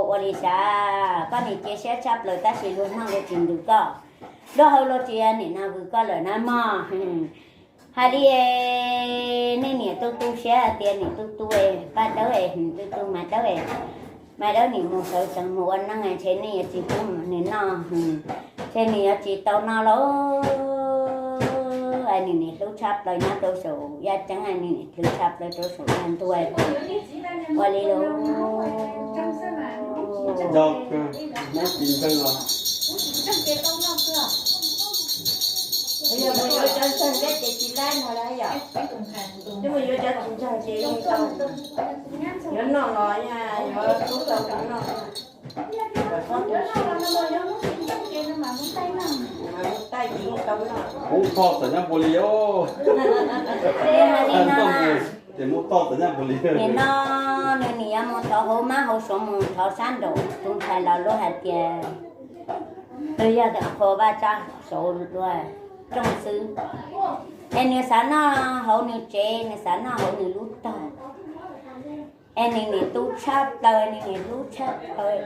ua li sav, koj nim cia siab tshaj plaws tab sis luag mloog luag tsis ntws koj, luag hau luag tsis nim no vwm koj lawm na mog. Hais li nej niam tu tu siab hais tias nim tu tu Paj Dawb es, tu tu Maiv Dawb es, Maiv Dawb nim mus sawv tsees mus ua neej ntshe nej yuav tsis pub nws noj, ntshe nws yuav tsis tau noj lauj. Nws nim hlub tshaj plaws nyob rau saum Yaj Ceeb, nws nim hlub tshaj plaws rau saum Yaj Ntuj. Ua li lauj. Yog mus yuav cov ntseeg thiab ces tsis laib no lawm yom. Yog mus yuav cov tsis ntseeg ces yeej tau. Yuav noj los yuav hlub tau tus noj. Mus tais Ub, toj txawm nyab npua li os. Nim no nws nim yuav mus thov hauv mab hauv suav mus thov sab nraum tus ntxhais los luag hais tias, yog tias qhua vaj tsab saud luag rooj xwb, es nws xav noj hauv nws tsev, nws xav noj hauv nws lub tog. Es nws nim tu tshaj plaws, nws nim hlub tshaj plaws.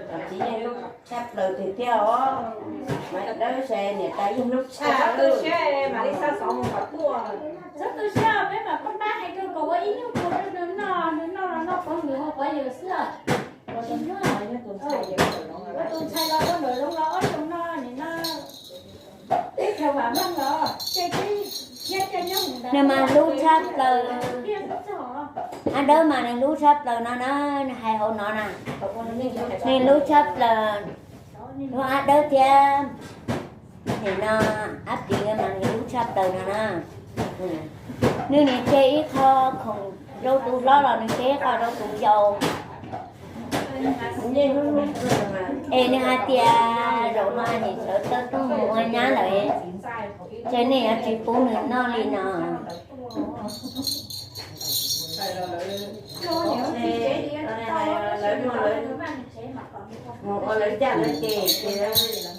Tshaj plaws tiag tiag os. Mas dawb se niam tais yeej hlub tshaj. Txhob tu siab, peb mam pab hais rau kom ua ib nyuag npua rau nws noj, nws noj los noj pov hwm hauv pov yawm xwb. Ua tus ntxhais los ua nraum zoov los ob xyoos no nim no teb chaws vam meej los. Nws mas hlub tshaj plaws. Ab Dawb mas nws hlub tshaj plaws no na, nws hais hauv no na, nws hlub tshaj plaws. Hlub Ab Dawb thiab. Nim no Ab Pliv mas nws hlub tshaj plaws no na. Nws nim tseg ib qho khoom rau tus hlob los nws tseg ib qho rau tus yau. Es nws hais tias zaum no nim sawv tau tuaj mus ua nyab lawm, ces nej yuav tsis pub nws noj li no.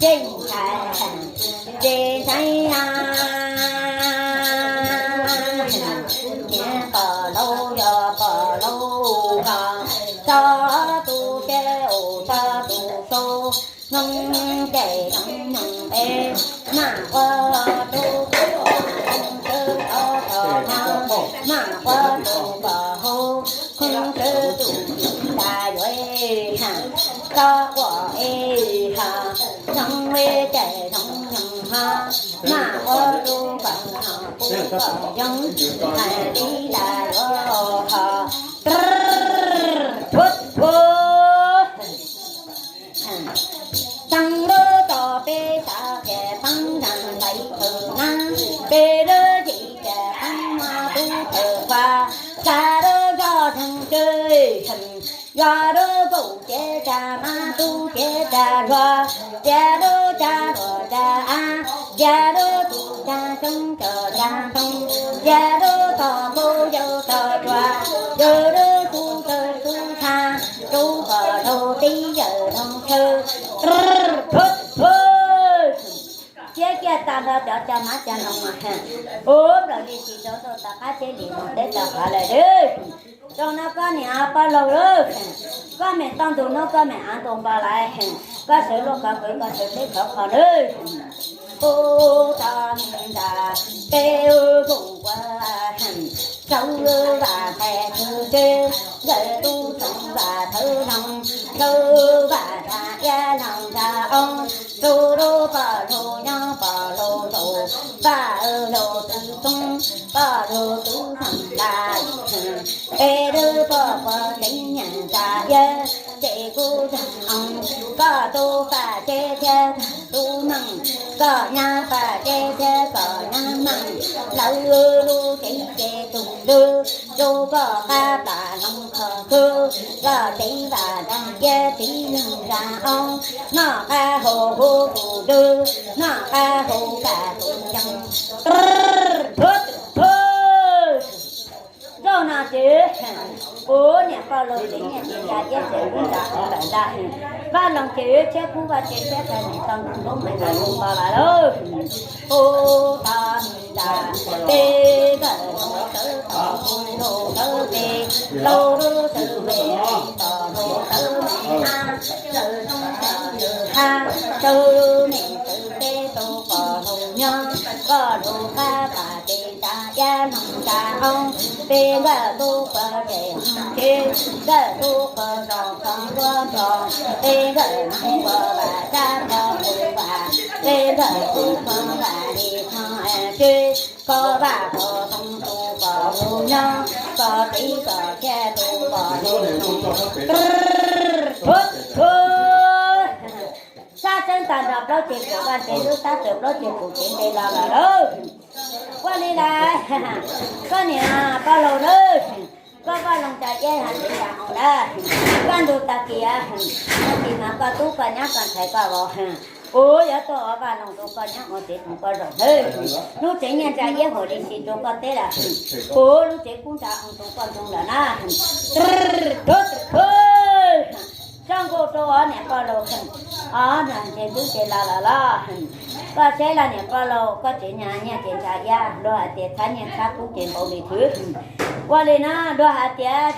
Ces ntshai, ces ntshai a, niam pog laus yog pog laus ko, txog tus ces ua txog tus sau, hnub ces hnub hnub es, mam ua tus ko, hnub twb txog txog no, mam ua tus ko hu, hnub twb tus tsis tas yuav es ha, txog ua es ha, hnub es ces hnub hnub ha, mam ua tus ko ho kuv ko yeej hais li tas yuav ho. Phuv phuv. Txeev lub tod peb xav ces pheej nrog hlais thawm na, peb lub yim ces pheej muaj tub thawm vaj, xav lub zoj zeeg tswj heem, yog lub pum ces tsa mab tub ces tsa hluas, cia lub tsa hluas tsa av, cia lub tub tsa xyoob tsa tsa ntoo, cia lub tog npua yau tog tsua, yog lub tub tawg tub tshaj, tub pog laus tib yawm noo chaw. Phuv phuv. Thiab kiag tag nrho cov cag mab cag noog mas, ub, nplaum li tsis tau tau tom qab teb lim mus teb tom qab lawm. Zoo no koj niam pog laus lawm, koj mem toj ntu hnub koj mem av ntu npo lawm, koj sawv luaj kov qwv koj sawv teb khov kho lawm. Ub, tog me nta, peb ub kuj ua heem, rau lub vaj thaij tshwj tsev, nkawd tub tsoom vaj thawv noog, rau vaj thaij iab noog thaij oo, rau lub pog laus nyob pog laus zaum, pog laus tub txoob, pog laus tub txoom laj, es lub pog pog tsev nyiam tsa iab, ces kuv tseem oo, koj tub paj tsev thiab tub meej, koj nyab paj tsev thiab koj nyab meej, lawv lub tsev ces tus lwg, rau koj qab plas loov kho khwb, koj txiv vaj tag iab txiv neeg tsa oo, noj qab haus huv tus lwg, noj qab haus kaj tus yees. Phuv phuv. Zaum no ces, ub, niam pog laus tsev nyiaj tsev tsa iab tsev kub tsa qhov tawm ntag. Vaj loos ces tshiab kub vaj tsev tshiab tsa niam tog ntu hnub mais tsa lub npo lawm lauj. Ub, tog me nta, peb nkawm laus tawv tog kuv laus tawv peb, laus lub tawv peb tog laus tawv me ha, tawv tog tawv ha, tawv me tawv peb tau pog laus nyob, koj lub qab plas ces tsa iab noog tsa oo, peb nkawm tub pog tsev tsev, nkawm tub pog zos txog nruab nrog, peb nkawm noog pog vaj tsab pog mus vaj, peb nkawm tub pog vaj li txog tsev, koj vaj pog toog tus pog laus nyob, koj txiv koj thiab tus pog laus toog. Phuv phuv. Sab tseeb tag nrho plaub ceg pum vaj tsev lub sab tawm plaub ceg pum tsev nte los lawm lauj. Ua li lawm, koj niam pog laus lawm, koj vaj loos tsa iab ha tsev tsa oo lawm, koj ntu tag kis, tag kis mas koj tub koj nyab koj ntxhais koj vauv, Kuv yuav tuaj ua vaj loog rau koj nyob ua tsev tus koj zaum hwv. Lub tsev nyiaj ntsa iab huam li si rau koj teb lawm. Kuv lub tsev kub ntsa oo rau koj ntoo lawm na. Tuab tuj, txhob nkuj rau ob niam poj laus, ob niag ntseg ntub ntseg la lawm los. Koj saib los niam poj laus, koj tsev nyiaj tsev ntsa iab luag hais tias txhab nyiaj txhab kub ces npaum li thwv. Ua li na luag hais tias,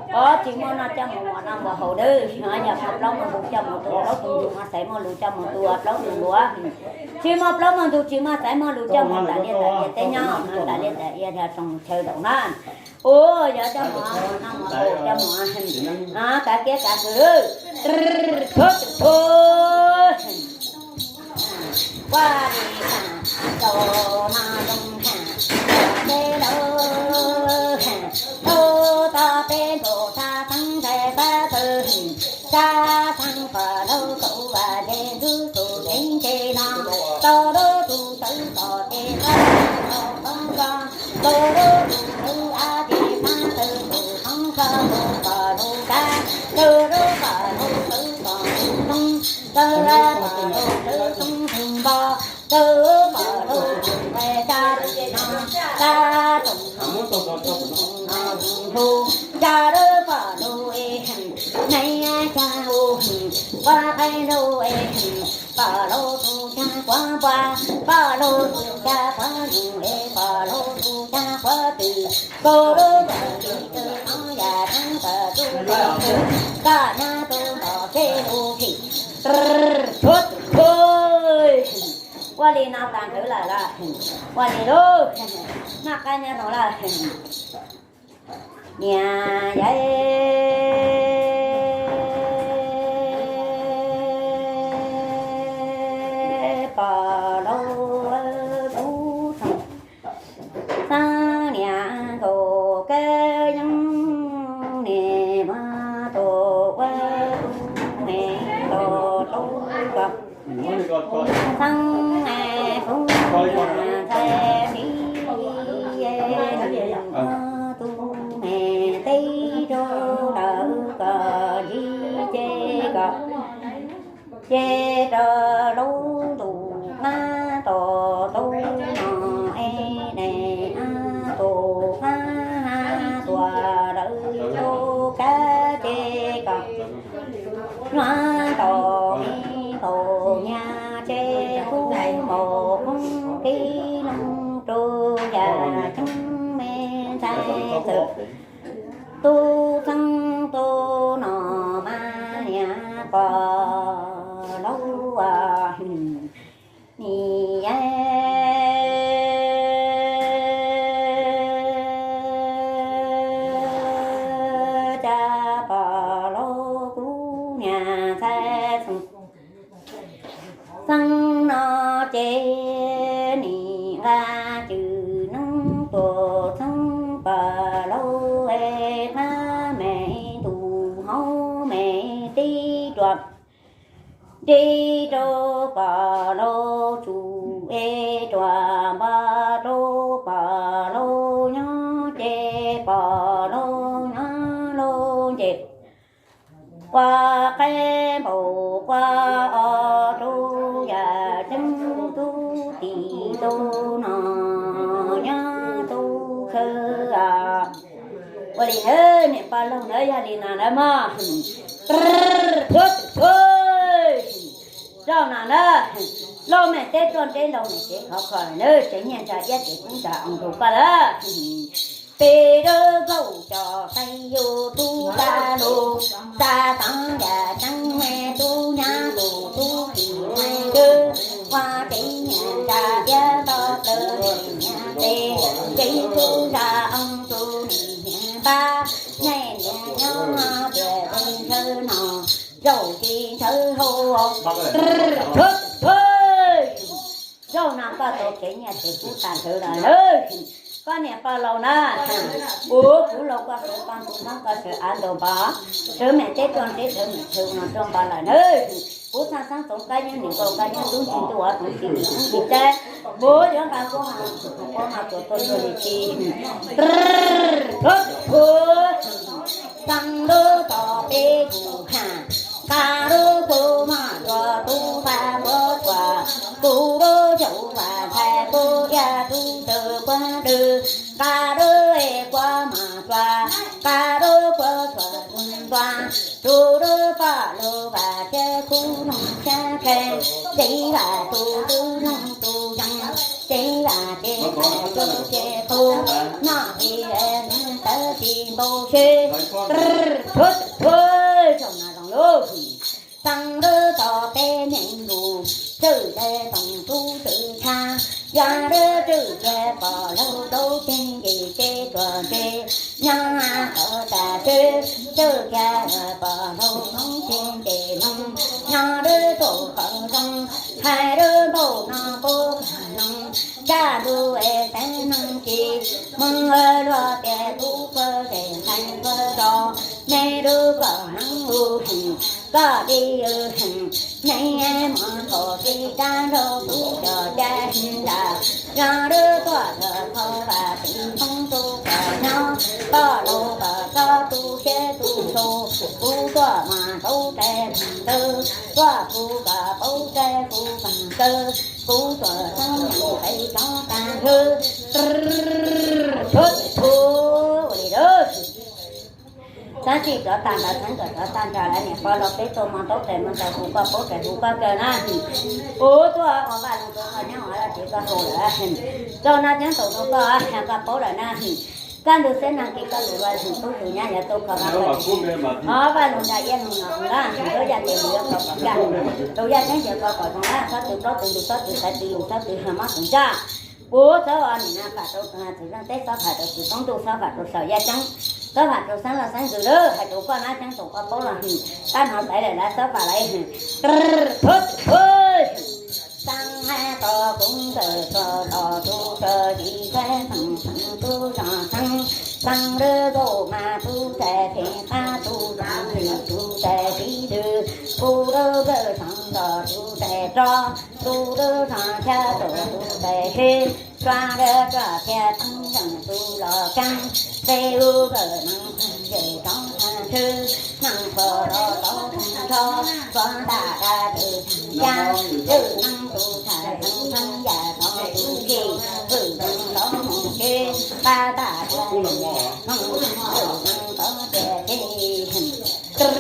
o, tsis muaj noj coj mus mov noj mus haus dawb, yog muaj plaub muaj ntug coj mus tu plaub tu ntug, muaj xaiv muaj lus coj mus tu plaub tu luav. Tsis muaj plaub muaj ntug tsis muaj xaiv muaj lus coj mus tas liaj tas ia teb nyob, tas liaj tas ia tsoos chaw zaum na. Ua yog coj mus noj mus haus coj mus kav kiab kav khw. Ua li, rau no zoo ha, tej laus ha, tau tau peb nkaus tsa txheeb ntxhais pab tawg, tsa txheeb pom laus kaum vas ntseg ntxub tus tsev ntseg no, tau lub tus tawv tom ces pab tawg tus khoob ko, tau lub tus tawv av ces pab tawg tus khoob ko, tau pom laus kab, tau lub pom laus tawv pom tus toob, tau pom laus tawv toob tus npo, tau pom laus tus nqaij tsa tus no, tsa tus no, tus no tus npu, tsa lub pom laus es, nai tsa u, ua qaib laus es, pom laus tus tsa quav npua, pom laus tus tsa quav nus es, pom laus tus tsa quav twm, kaus lub pom laus tus no yam tseeb tawm tus, koj nyab tus npom seb lus phim. Ua li no tas ntawd lawm los, ua li lauj, noj qab nyob zoo lawm. Niam yawm pog laus kub txeeg, xeeb niam nkaus kab yeeb, niam mas tus ua tub me tos rau koj. Xeeb es kub niam ntxhais ntxim ua tub me teb rau lawv kom ntsib ces kom ces rau lub ntuj qab tos tub no es ne, tus qab tuaj lawv rau kab ces kom nyob nto me ntaus nyab ces kub npaum koob kib loo rau yam tseeb me ntxhais txawm. Tub xeeb tub no mas niam pog laus niam yawm cas pog laus kub niam ntxhais txheej. Xeeb no ces nim nqa cwm neeb tuaj xeeb pog laus es qab me ntuj hauv me tib ruam, ntsib rau pog laus tsum es ruam npog rau pog laus nyob ces pog laus nyob laus nce. Ua qaib npaum ua o rau yam tseeb tub tim tub no nyob tub khawb. Ua li ntawd niam pog laus ntawd yog li no lawm mog. Puag twm puag zaum no na, lauj mem teb tuaj nreb laus mem tsev khov kho lawm, tsev nyiaj ntsa iab tsev kub ntsa oo rau koj lawm. Peb lub nkaus cov qeej yus tub tsa lus, tsa xeeb yam tseeb me tub nyab tus tub tim me twb ua tsev nyiaj ntsa iab nto plaws nyiaj tsev, tsev kub ntsa oo tus nim niam npab, nej niam nyob tias tsev ntshaw no, zaum tsis ntshaw hau. Zaum no koj tau tsev nyiaj tsev kub tag nrho lawm. Koj niam pog laus na, kuv kuv laus koj sawv poj ntxoog ntxoov koj sawv av ntaus npog, sawv mem teb tuaj nreb sawv mem chaw no tuaj npog lawm na. Kuv txhaj xeeb txoov kab nyob nim nkaus kab nyob tub ntsis ntuj ua txoov ntsis nim tub ntsis teb, kuv yuav nqa kuv ha kuv ha tuaj tuaj tuaj li tsis. Xeeb lub tod peb kuv ha, nqa lub kuv maj tuaj tub nqa Dwb, nqa dub es kua mas tsuas, nqa dub kua tsuas tus ntua, tus dub poj lug vam thiab kub noog thiab kheej, txiv vam tus tub noog tus yees, txiv vam ces tais tus ces qus, noj txiv es tawv txiv npau seb. Txhob txhob txhob zoo lub Xeev Lwm tau peb neeg lus, Tswm Tes Toom Tub Tswm Tshab, Yog Lwm Tswm Tes pom laug tau teg nce ces tsuas ntse, nyob qhov tas tswb Tswm Tes pom laug tau teg nce noog, nyob Lwm Tswm qhov zoo, hais Lwm Npauj no kuv kam noog, Tsab Ntuj es teeb neeg ci, Hmoob luag tias tub pawg zem nqaij pawg zos, nej lub kom neeb ua heem, kom li ua heem, nej mus thov txim rab nrog tub cov cai nram, Yog Lwm Tuam Tuam Thoj Vam Txiv Hmoob tus kom nyob, poj laug poj txob tu siab tu ntu, kuv tuaj mas tau tes ntawd, tuaj kuv kom paub tes kuv pam kaw, kuv tuam txheeb yeej peb tsob tag hwb. Txhob txhob li lawm. Txheeb tsis rov tag nrho, txheeb kom rov tag nrho lawm, niam pog los peb tuaj mo ntaub tes mo ntawv hu koj paub tes hu koj kaw na. Kuv tuaj ua Vaj Loog rau koj nyob ua ces koj haus lawm. Rau no ceeb toom rau koj, koj paub lawm na. Koj ntug xeb nag kis koj lus Vaj Loog tub tus nyab yuav tuaj kho Vaj Loog, Vaj Loog nra iab nug no na, tus yaj tes mus yuav kho kom kaj, tus yaj ceeb yuav kho kom zoo na, txhob tw plaub tw ntug, txhob tw xaiv tw lus, txhob tw hag mob tus ntsaj. Kuv txhob ua nim no fam rau txiv zeej teb, txhob fam rau txiv toob ntuj, txhob fam rau saum yaj ceeb, txhob fam rau xeeb loj xeeb ntxwv lawm, hais rau koj nab ceeb toom koj paub los hwm, tab no xaiv lawm lawv txhob fam lawm. Xeeb hais tau kuv nkawm txog los tus tso tsis txhais xeeb xeeb tub zos xeeb, xeeb lwm zaum mas tub txais phem qab tub zos hwm tub txais tib twg, kuv lub nkawm txog los tus txais roj, tus lub zos chab tus tus txais hib, sua lwm roj thiab teeb zeem tus los keeb, peb lub nkawm nees yem rov tag ntswb, nees khuam los tau tag nrho, koj ntam dab twg tag yab, lwm nees tus txhais xeeb xeeb yam tau tus tsim, lwm nees tau mus tsev, qab ntam dab twg hnoos, lwm nees tau tias tsev. Xeeb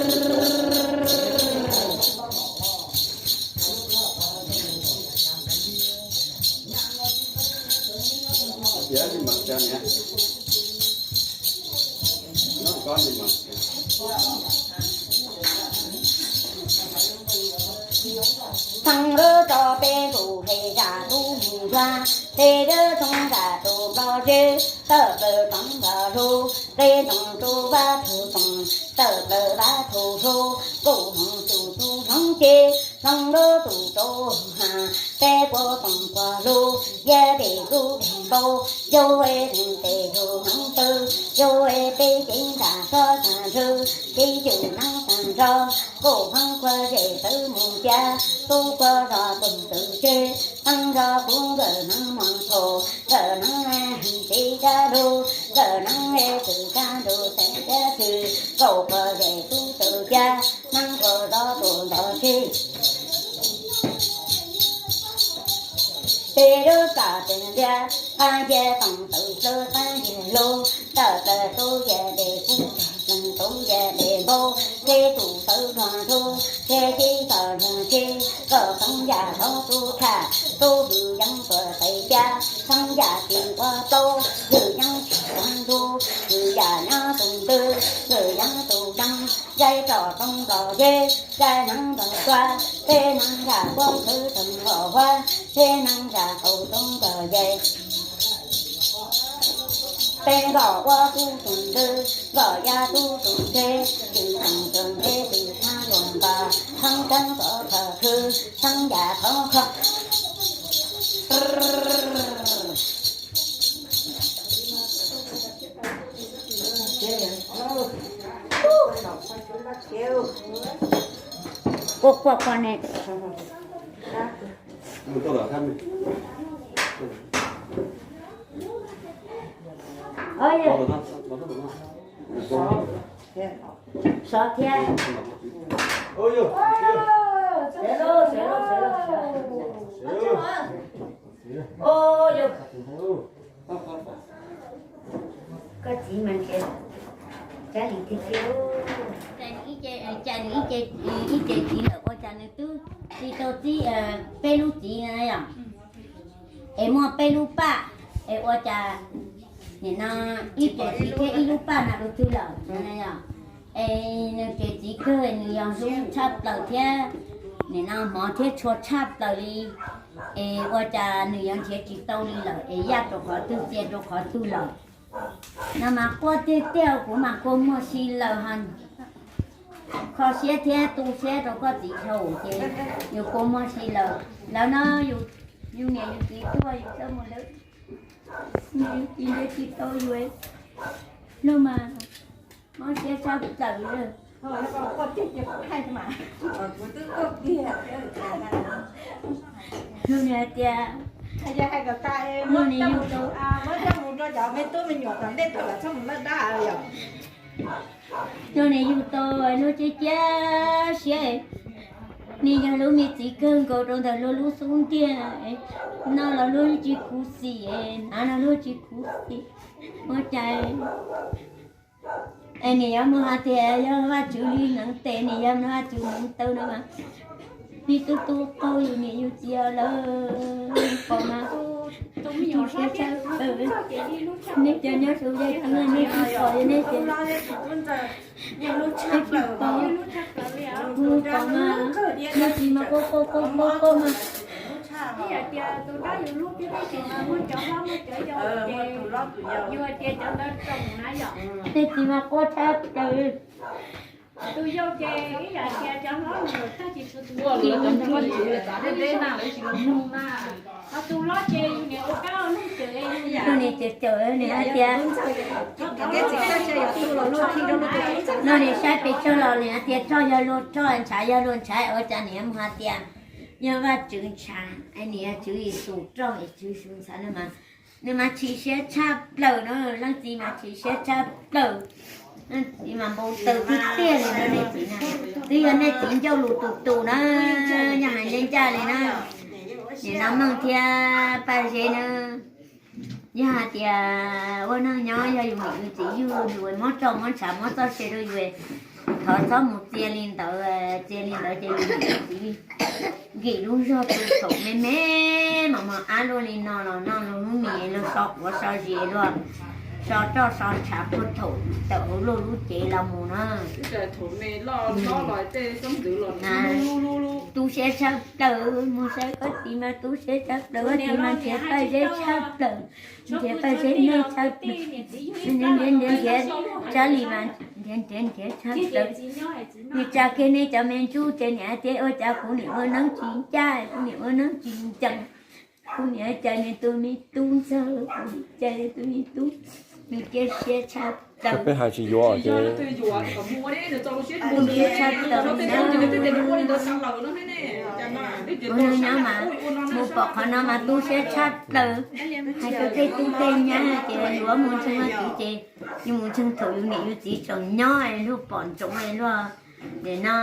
lub roj peb ntus he zam lub mus yuav, peb lub xeeb zam tus nplog zeb, tawm plaws tsoov nplog lug, peb ntoo rub vab tug toom, tawm plaws vab tug lug, kuj hmoov tus tub hloov ces, hloov lub tus rau has, peb puab toom puag lug, yaj dej lub dej npau, yug es leeg tes yug hmoov taw, yug es peb cev nram sob tag ntswg, peb cwm neeb tag nrho, kuj hmoov kuag zem tawv mus ca, tub kuag zog tug txwv tseg, teeb zog kuv nkawm neeb mos thaum, nkawm neeb hwm txiv dab lug, nkawm neeb es txwv dab lug xeeb dab tsi, kuj kuag zem tub txwv ca, neeb kuag zog tus ntog tseg. Peb lub kam tes ntiab, qab ntiab toom tawm plaws qab ntiab lug, tawm plaws tub yaj dej kub tawg plees tub yaj dej npau, peb tus tawv luag ntug, peb tib tawv luag tseg, koj xeeb yam thov tub tham, tub hwm yeeb tuam tais ca, xeeb yam tsis ua plaub, hwm yeeb tsis ua ntug, hwm yam nyob tus ntws, hwm yeeb tus yeeb, zaj roj tsoov nplog zeb, zaj neeb nplog sua, peb neeb zaj puab txwv tsoov nplog huab, peb neeb zaj qaum tsoov nplog yej. Peb nkaum ua tub tug ntws, nkaum ya tub tug ntse, tsis tsoom tug ntse tsis txhab luag npas, txheeb txheeb txov khaws khwv, txheeb yam thov kho. Quaj quaj quaj ne. Sov thiab. Sov thiab. Sov thiab. Sov thiab. Txiv mas nrhiav Tsab Lis tiag tiag. Cas nws ib ce, cas nws ib ce, ib ce txiv lawm ua cas nws twb tsis tau txib peb lub txiv na yom. Es muaj peb lub paj, es ua cas nim no ib ce txiv thiab ib lub paj no ua twg lawm no yom. Es nws ces txiv kawg nws yog hlub tshaj plaws thiab nim no hmov thiab tshua tshaj plaws li. Es ua cas nws yuav nrhiav tsis tau li lawm es yaj rau qhov twg txia rau qhov twg lawm. No mas quaj tiag tiag kuv mas kua muag si lawm ha. Kho siab thiab tu siab rau koj txiv dhau ces yus kua muag si lawm. Lawv no yus niam yus txiv tuag yus txawj mus lawm, niam yus txiv nrhiav tsis tau yus, no mas mob siab tshaj plaws li. Nws hais tias, nws niam yug tau, nws niam yug tau luag cia cia siab, nws yog luag me txiv kawg nkaus rau ntawm luag lub xub ntiag, noj los luag tsis khuv xim, hnav los luag tsis khuv xim, ua cas es nim yuav mus hais tias yog Vajtswv li neev tes, nim yuav mus Vajtswv neev taw no mas, nej tub tub qaug yus niam yus txiv lawm, pom mas tu siab tshaj plaws. Nej cov nyob saum yaj ceeb nej tsis pom, yog nej ces nej tsis pom, kuv pom mas nej txiv mas quaj quaj quaj quaj quaj mas. Nej txiv mas quaj tshaj plaws. Tus niam ces caum nws hais tias, no nws saib pes tsawg los nws hais tias roj yog luag roj, ntshav yog luag ntshav, ua cas nws yuav mus hais tias yog Vajtswv ntshav, es nws yog Tswv Yexus roj es Tswv Yexus ntshav no mas, nws mas chim siab tshaj plaws no, leej txiv mas chim siab tshaj plaws. Leej txiv mas npau taws tiag tiag li no nej txiv na. Twb yog nej txiv ncauj lus tus tus na, yog hais ncaj ncaj li na. Nim no Meej thiab Paj Zeb na, yog hais tias ua neej nyob yog yus niam yus txiv yug yus mob roj mob ntshav mob txoj sia rau yus, thov txhob mus txia li ntawd, txia li ntawd ces yus niam yus txiv nkim lub zog tu thaum me me mos mos ab luaj li no los noj luag lub mis luag so quav so zis luag so roj so ntshav puag thaum tawm hauv luag lub cev los mus na. Tu siab tshaj plaws, mus saib koj txiv mas tu siab tshaj plaws, koj txiv mas nrhiav Paj Zeb tshaj plaws, nrhiav Paj Zeb neej tshaj plaws, nrhiav nrhiav nrhiav Tsab Lis mas nrhiav nrhiav nrhiav tshaj plaws. Nws tsa kiag nej cov me ntsuj ces niam hais tias ua cas kuv niam ua neeb tsis ncaj, kuv niam ua neeb tsis ncees, kuv niam cas nws tus me tub ntxawg, kuv cas nws tus me tub, nws cia siab tshaj plaws. Peb hais tsis yuav ces tu siab tshaj plaws li na. Ua neej nyob mas mus pom qhov no mas tu siab tshaj plaws. Hais rau tej tub tej nyab ces yuav mus ntseeg Vajtswv ces yus mus ntseeg thaum yus niam yus txiv tseem nyob luag pom ntsoov luag, nim no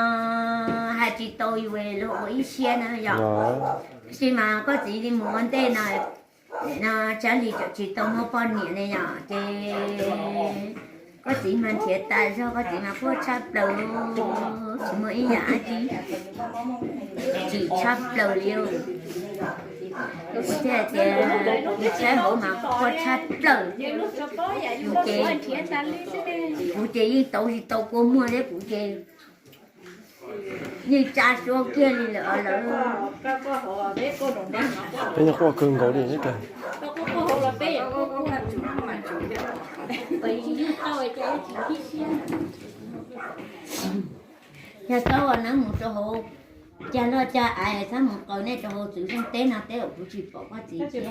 hais tsis tau yus luag ua ib siab na yom. Tab sis mas koj txiv li mus ua ntej no, Tsab Lis tseem tsis tau muaj poj niam ne yom, ces koj txiv mas nrhiav tas zog, koj txiv mas quaj tshaj plaws, tsis muaj ib yam dab tsi, chim tshaj plaws li. Kuv thiaj tias, saib hauv mas quaj tshaj plaws. Yus ces, kuv ces yeej tau tsis tau kua muag thiab kuv ces yeej tsa suab kiag li lawm lawm. Peb nyuag quaj kawg nkaus li. Yog tau ua neeb mus rau hauv cag loj cag av, txhob mus qaws nej rau hauv txwv zeej teb no teb uas kuv tsis pom koj txiv thiab.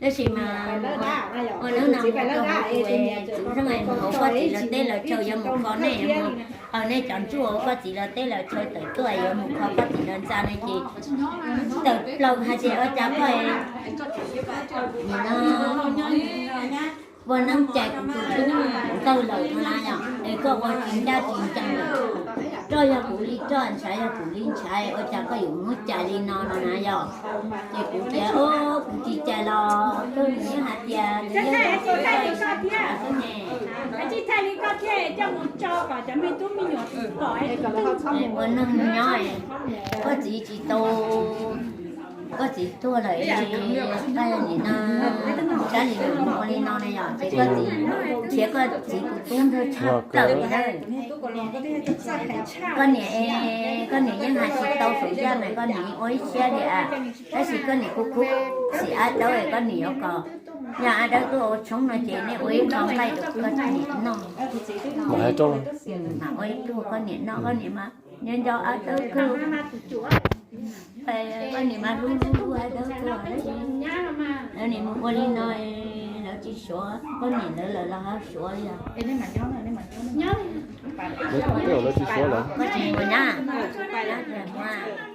Tab sis mas ua neeb no mus rau hauv txwv zeej es mus hauv koj txiv lawv teb lawv chaw, yuav mus kho nej, yuav mus qaws nej cov ntsuj hauv koj txiv lawv teb lawv chaw tawm tuaj, yuav mus kho koj txiv lawv ntxa no ces tawm plaws hais tias ua cas koj nim no ua neeb cais kuv tus tub ntawg lawm no na yom, es koj ua tsis ncaj tsis ncees lawm. Roj yog kuv li roj, ntshav yog kuv li ntshav, ua cas koj yuav muab cais li no no na yom. Ces kuv tias o, kuv tsis cais los kawg, nws yeej hais Tias tsis thaij li koj thiab, tsis thaij li koj thiab coj mus tso kom cov me tub me nyuam pom. Ua neeg nyob, koj txiv tsis tau, koj txiv tuag lawm, koj yog nim no, sab nim no ua li no ne yom, ces koj txiv, thiab koj txiv tus tub ntawd tshaj plaws li na. Koj niam, koj niam yeej hais tsis tau saum yaj mas koj niam ua ib siab li a, tab sis koj niam kuj khuv xim ab dawb, koj niam yuav kom yog ab dawb tuaj ua tshoob no ces nej ua ib qho nqaij rau koj niam noj. Mam ua ib tug koj niam noj, koj niam mas nco nco ab dawb kawg. Koj niam mas hlub hlub hlub ab dawb kawg. Lawv nim mus ua li no, lawv tsis suav koj niam, lawv lawv los ho suav li os. Lawv tsis suav lawm, koj tsis mus nyab, nyab tsis mus.